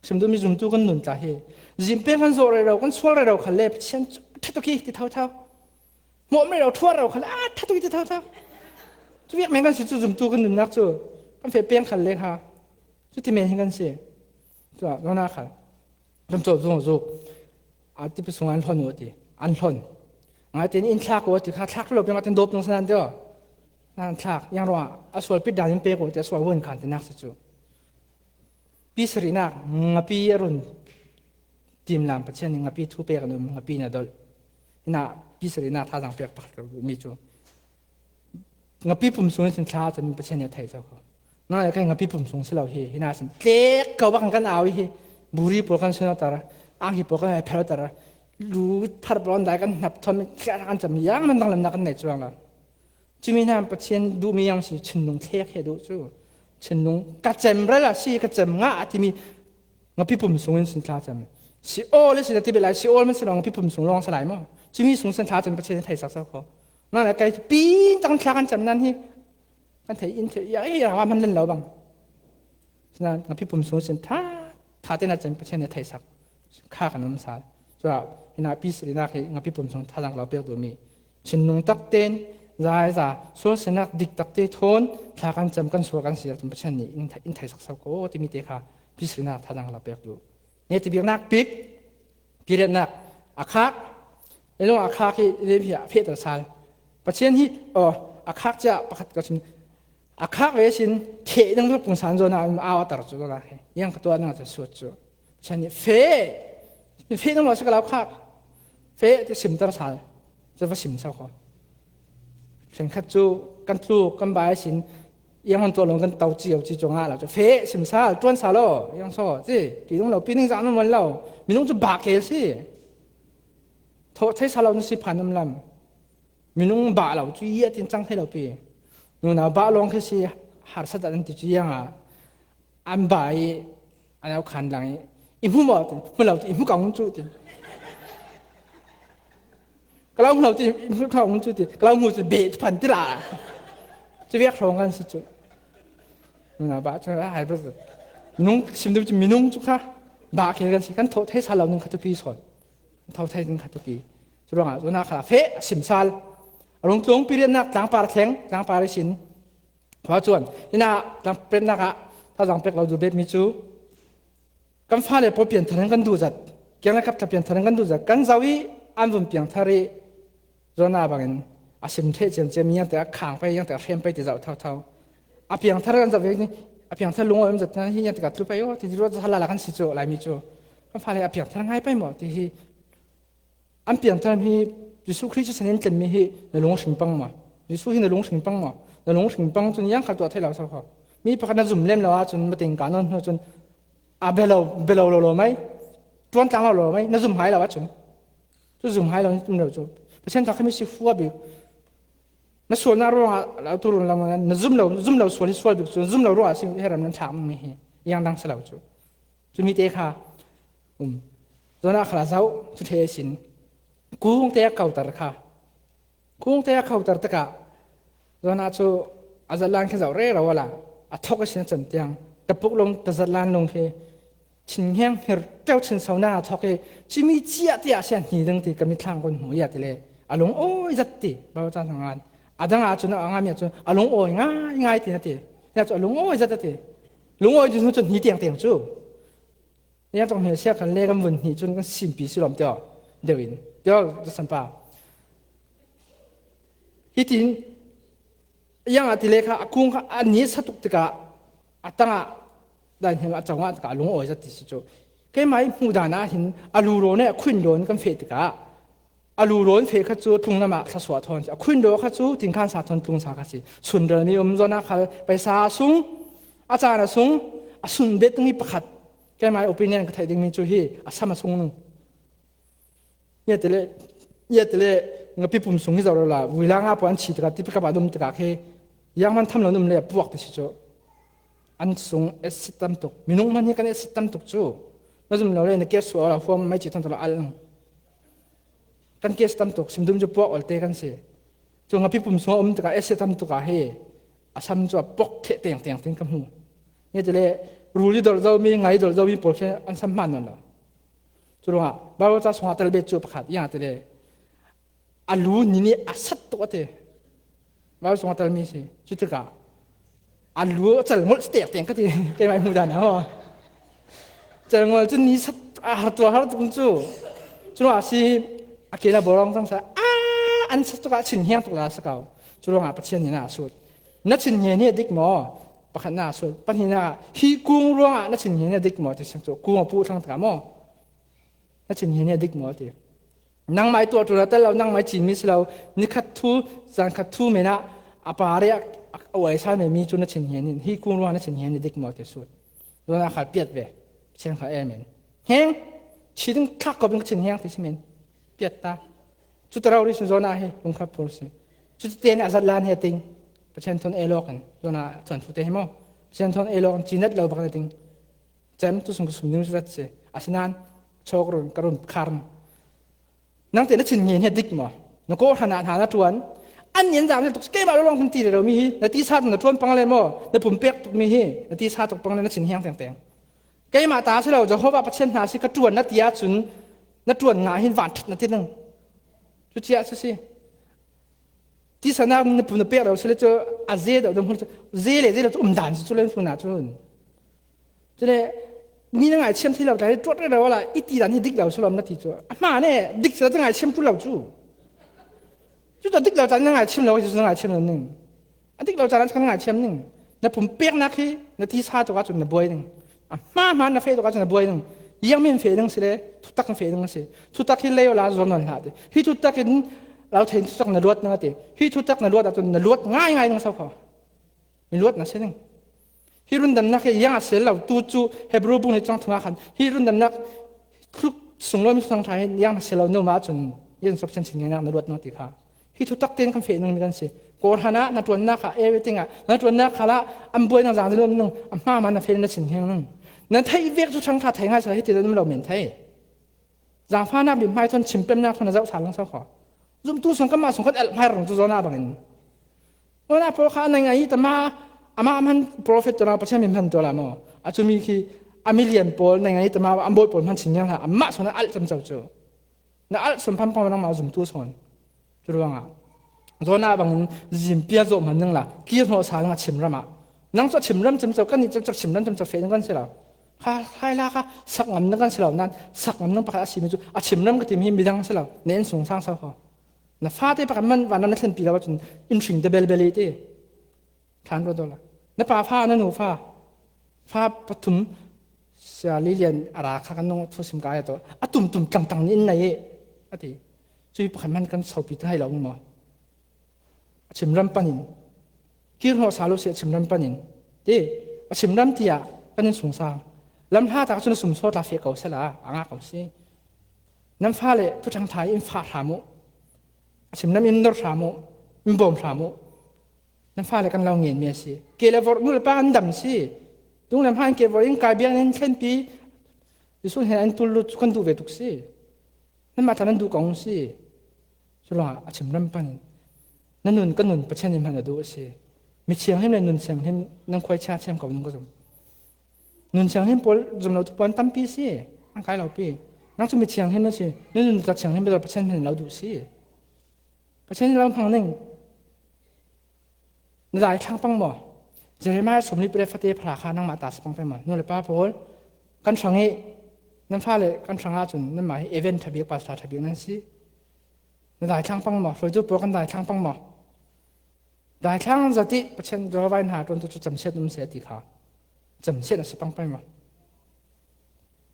Sim du mi zum tu kan nun tla hi. Zim peng kan zo re lo, kan sual re lo kha le Pathian chu that tu ki ti thau thau. Mo me lo thua lo kha le a that tu ki ti thau thau. Chu biak meng kan si chu zum tu kan nun nak chu. Kan fe peng kha le ha. Chu ti me hi kan si. Chu a, no na kha. Lam chawp zung zuk. A ti pi sung an hlon u ti. An hlon. Ngai tin in thlak u ti kha thlak lo pi ngai tin dop nung sanan teo. Nan thlak. Yang ro a. A sual pit dan in pek u ti a sual hun khan ti nak sa chu. Pi sari nak. Ngapi a run. Tim lam Pathian ni ngapi thu pek a num ngapi na dol. Ina pi sari nak tha zang pek pak mi chu. Ngapi pum sung sin thla chan Pathian nia thei chau ko. Na ya kai ngapi pum sung silo hi, hina sin tlek kau bak kan au hi. Buri pawl kan suna tara, ang hi pawl kan phel tara. Lu thar pawl dai kan nap thom tlek kan cham yang man dang lam na kan nei chuang la. Chimi na Pathian du mi yang si chin nung tlek he du chu. Chin nung ka chem ra la si ka chem nga ati mi Ngapi pum sung in sin thla chan. Si aw le sin a ti be lai, si aw man sin ngapi pum sung long sa lai mo. Chimi sung sin thla chan Pathian thei sak sak ko. Na la kai pin tang thla kan chan nan hi. Kan thei in thei ya ya wa man len lo bang. Sina ngapi pum sung sin tha tha te na chan Pathian thei sak. Kha kan um sa. Chua ina pi sri na khi ngapi pum sung tha lang lo pek du mi. Chin nung tak ten zai za sual sinak dik tak te thon thla kan chan kan sual kan si Pathian ni in thei sak sak ko ti mi te kha. Pi sri na tha lang lo pek du. Nge ti biak nak pik, pi riat nak, a khak, e long a khak hi, le hi a phe ta sal. Pathian hi, o, a khak cha, pakhat ka sin, a khak ve sin, the nang lo pung san zo na, a wa tar chu na, yang ka tua nang cha suat chu. Pathian hi, fe, fe nang lo sa ka lau khak, fe ti sim tar sal, cha va sim sa ko. Sen khat chu, kan tlu, kan bai sin, yang han tua long kan tau chi au chi chong a la chu. Fe sim sa, tuan sa lo, yang so, chi, ki long lo, pi ning za man lo. Mi nung chu ba ke si. Tho thei sa lo ni si phan um lam. Mi nung ba lo chu ya tin chang thei lo pi. Nu na ba long ke si har sa da ti chu yang a. An ba i, an au khan lang i. I mu mo tin, mu lo tin, i mu ka ngun chu tin. Ka lau mu lo tin, i mu ka ngun chu tin. Ka lau mu chu be phan ti la. Chu viak hrong kan si chu. Na ba chu a hai ba. Nung sim du chu mi nung chu kha. Ba ke kan si kan tho thei sa lo nung kha tu pi son. Tho thei nung kha tu pi. Chu rong a, chu na kha fe sim sal. A rong tlong pi riat nak tlang par thleng, tlang par sin. Khua chuan, ina, tlang pek nak a, tha zang pek lo du bet mi chu. Kan fa le pawl pian thar kan du zat. Kiang le kap tha pian thar kan du zat. Kan zau i, an vun piang thar i, zona bangin, a sim thei chiam chiam, yang te a khang pai, yang te a hrem pai ti zau thau thau. A piang thar kan zau ve ni, a piang thar lung om zat na hi, yang te ka tlu pai o, ti ro sa la la kan si chu, lai mi chu. Kan fa le a piang thar ngai pai mo, ti hi. An piang thar hi, Jesu Khrist san in tlen mi hi, na lung hring pang mo. Jesu hi na lung hring pang mo. Na lung hring pang chun yang kha tua thei lo sa kho. Mi pakhat na zum lem lo a chun, ma ting ka non hnu chun, a be lo, be lo lo lo mai. Tuan tlang lo lo mai, na zum hai lo a chun. Chu zum hai lo ni tum lo chu. Pathian kha khami si fua bi. Na sual na ruang a, la tu run lam na zum lo, zum lo sual hi sual bi chu, zum lo ruang a si heram nan thak mi hi. Yang dang sa lo chu. Chu mi te kha, um. Zona kha la zau, chu the sin. Kung te a kau tar kha. Kungte a khoter tikah Jonah cu a zatlan khi zoh rero awla a thok a sin a cam tiang tapuk lung tazatlan lung khi thinheng hmir teu thinsonak a thok i cimi ciah tiah a sian hni ding ti ka mitthlang kun hmu ia tile a lungawi zat ti Baibal ca hnangan a dang ahcun a ngami ahcun a lungawi ngaingai ti na ti. Nia cu a lungawi zat a ti. Lungawi cu hnu cun hni tiangtiang cu. Nia tuk hmel sia khan le kan vun hnih cun kan simpi si lawm tiaw deuh in tiaw zasan pa. Hitin iang a ti le kha a kung kha a ni sa tuk tikah a tangah dan hnem a congah tikah a lungawi zat ti si cu. Keimah i hmuh dan ah hin a lu rawn i a khuin rawn kan feh tikah a lu rawn feh kha cu tlung lamah thlasuah thawn si. A khuin rawn kha cu tingkhan sa thawn tlung sa kha si. Sunralmi um zawn ah khal paisa sung a caan a sung a sun bet ding i pakhat keimah i opinion ka theih dingmi cu hi a sam a sung ning. Ia tile, ia tile ngapi pum sung hi zoh lo la, vuilang ah pawh an thi tikah, tipi kap ah an um tikah khi, yang man tham lo an um le a puak ti si cu. An sung acid tam tuk. Minung man hi kan acid tam tuk cu. Na zum lo le na kes suah lo, huam mai ci than lo al. Kan kes tam tuk, sim dum cu puak olte kan si. Cu ngapi pum sung a um tikah acid tam tuk ah hi, a sam cu a pok theh teng teng tin ka hmu. Ia tile, rul i dolh zomi, ngai dolh zomi pawl khi an sam hmaan nawn lo. Cu ruangah Baibal ca sungah tel bet cu pakhat, iang a ti le a lu ni nih a sat tuk a ti. Baibal sungah telmi si. Cutikah a lu a cal ngolh si tek teng ka ti. Keimah i hmuh dan ah maw? Cal ngolh cu ni sat a har tuah har tuk cu. Cu ruangah si a ke na bawlawng cang sa. A an sat tuk ah chin hiang tuk la sa kau. Cu ruangah Pathian nih na a sut. Na chin hian hi a dik maw? Pakhat na a sut. Pahnihnak ah hi kung ruangah na chin hian hi a dik maw? Ti siang cu kung a puh thlang tikah maw? Na chin hian hi a dik maw ti. Nangmah i tuah ṭul a tel lo, nangmah i cinmi si lo, nikhat thu, zankhat thu men ah a pare a uaisa memi cu na chin hian in, hi kung ruang na chin hian hi a dik maw ti sut. Jonah khal piat ve, Pathian khal amen. Heng, thi ding thlak kop in ka chin hiang ti si men. Piat ta. Cu ta rori sin Jonah hi, lungkhat phur si. Cu ti tein a zatlan hi a ting. Pathian thawn ei lawk in, Jonah thuanthu te hi maw? Pathian thawn ei lawk in, cinat lo bak na ting. Cem tu sung ka sum ning zat si. Asinain chawk run ka run khar. Nang te na chin nge hne dik maw? Na kawhhran ah hna na ṭuan. An in zam tuk keimah lawng kan ti rero mi hi. Na tisa tuk na ṭuan pang le maw? Na pumpek tuk mi hi. Na tisa tuk pang le na chin hiang tengteng. Keimah ta si lo, Jehovah Pathian hna si ka ṭuan na ti ahcun na ṭuan ngah hin vanṭhat na ti ding. Cutia si si. Tisa nak na pum na pek lo si le cu a ze deuh deuh hmur cu ze le ze lo cu um dan si cu le hmur na cun. Cule mi na ngaithiam thei lo tla hi tuat rero la i ti dan hi dik lo si lawm na ti cu. A hma ne dik si lo cu ngaithiam tu lo cu. Cu ta dik lo tla na ngaithiam lo cu na ngaithiam lo ning. A dik lo caan ah cun kan ngaithiam ning. Na pumpeknak hi na tisa tuk ahcun na buai ning. A hma hma na feh tuk ahcun na buai ning. Ziang min feh ning si le thutak na feh ning si. Thutak hi lei awla zuam nawn hlah ti. Hi thutak in lo thei thutak na luat ning a ti. Hi thutak na luat ahcun na luat ngaingai ning so kho. Mi luat na si ning. Hi rundamnak hi ziang a si lo tu cu Hebru bung nih cang thum ah khan hi rundamnak tluk sung lo mi sung ṭha hi ziang a si lo no mah cun yin sop chen chin ngainak na luat ning ti kha. Hi thutak tein kan feh ningmi kan si. Kawhhran ah na ṭuannak ah, everything ah na ṭuannak khal ah an buai nang zang zin um nung, a hma hma na feh na chin hiang nung. Na theih vek cu ṭhangṭha thei ngai sala hiti dan um lo men thei. Zangfahnak bik hmai thawn, chimpemnak thawn na zoh sal nang so kho. Zumtu sung kanmah sung kan elh hmai rung cu zawn ah bangin. Zawn ah pawl kha a nai ngai hi tama, amah a hman profet tuan ah Pathian mi hman tuan ah maw? A cumi khi a milian pawl nai ngai hi tama, an bawi pawl hman chin ngiang hlah, amah sung na alh cam co cu. Na alh sumphan pang nangmah zumtu sawn. Cu ruangah Jonah bangin zimpia zawh hman ning la, kir hnawh sal ning a chimram ah. Nang cu a chimram cemco, kan nih cemco chimram cemco feh ning kan si lo. Kha, khai hla kha sak ngam ning kan si lo, nan sak ngam ning pakhat a simi cu a chimram ka timi hi midang si lo, na inn sung sang so kho. Na fate pakhat man vanram na thlenpi lo ahcun in hring te belbel i ti. Thlan ruat awla. Na pa fa, na nu fa. Fa pathum, sia lilian a ra kha kan nung thusim ka ai tawh. A tumtum tlangtang nih in nei i, a ti. Cui pakhat hman kan sopi ta hai lo maw? A chimram panin. Kir hnawh sal u si a chimram panin. Ti, a chimram tiah kan in sung sang. Lam hla tak cun a sum sawt la feh ko sala, a ngah ko si. Nan fa le thuṭhang thai in fa hram u. A chimram in nor hram u. In bawm hram u. Nan fale kan lo ngen mi a si. Ke le vorh nu le pa an dam si. Tung le hma in ke vorh in kai biak in thlenpi. Jesuh hnen an tul lut cu kan duh ve tuk si. Nanmah than an duh kong si. Cu lawngah a chimram panin. Na nun ka nun Pathian in hman a duh a si. Mi thianghlim le nun thianghlim nan khuai chia thiam ko nung ka zum. Nun thianghlim pawl zum lo tu puan tampi si. An kai lo pi. Nang cu mi thianghlim na si. Na nun ta thianghlim bia Pathian hman lo duh si. Pathian lo hmang ning. Na daithlang pang maw? Jeremiah sawmli pariat fate phara kha nangmah ta si pang peng maw? Nu le pa pawl, kan hrang i, nan fa le kan hrang ahcun nanmah hi event ṭha bik, pastor ṭha bik nan si. Na daithlang pang maw? Hruaitu pawl kan daithlang pang maw? Daithlang zat i Pathian Jehovah in hna ṭuantu cu camsiat um seh ti kha. Camsiat a si pang peng maw?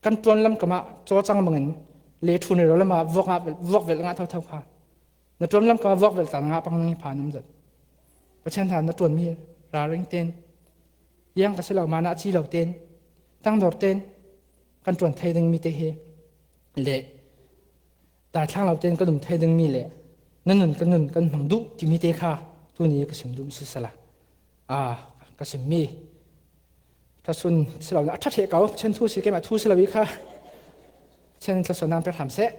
Kan ṭuan lam kamah cawcang bangin le ṭhun rero lamah vuak ngah, vuak velh ngah thotho kha. Na ṭuan lam kamah vuak velh ta na ngah pang ning phan um zat. Pathian hna na ṭuanmi ralring ten, yang ka si lo, mana a ci lo ten, tangdor ten, kan ṭuan thei dingmi te hi le daithlang lo ten kan um thei dingmi le na nun ka nun kan hmang duh timi te kha tuni ka sim duh si sala. A, ka simmi Thlasun si lo, a ṭha ṭheh ko, Pathian thu si keimah thu si lo i kha. Pathian in thlasuan nan pe hram seh.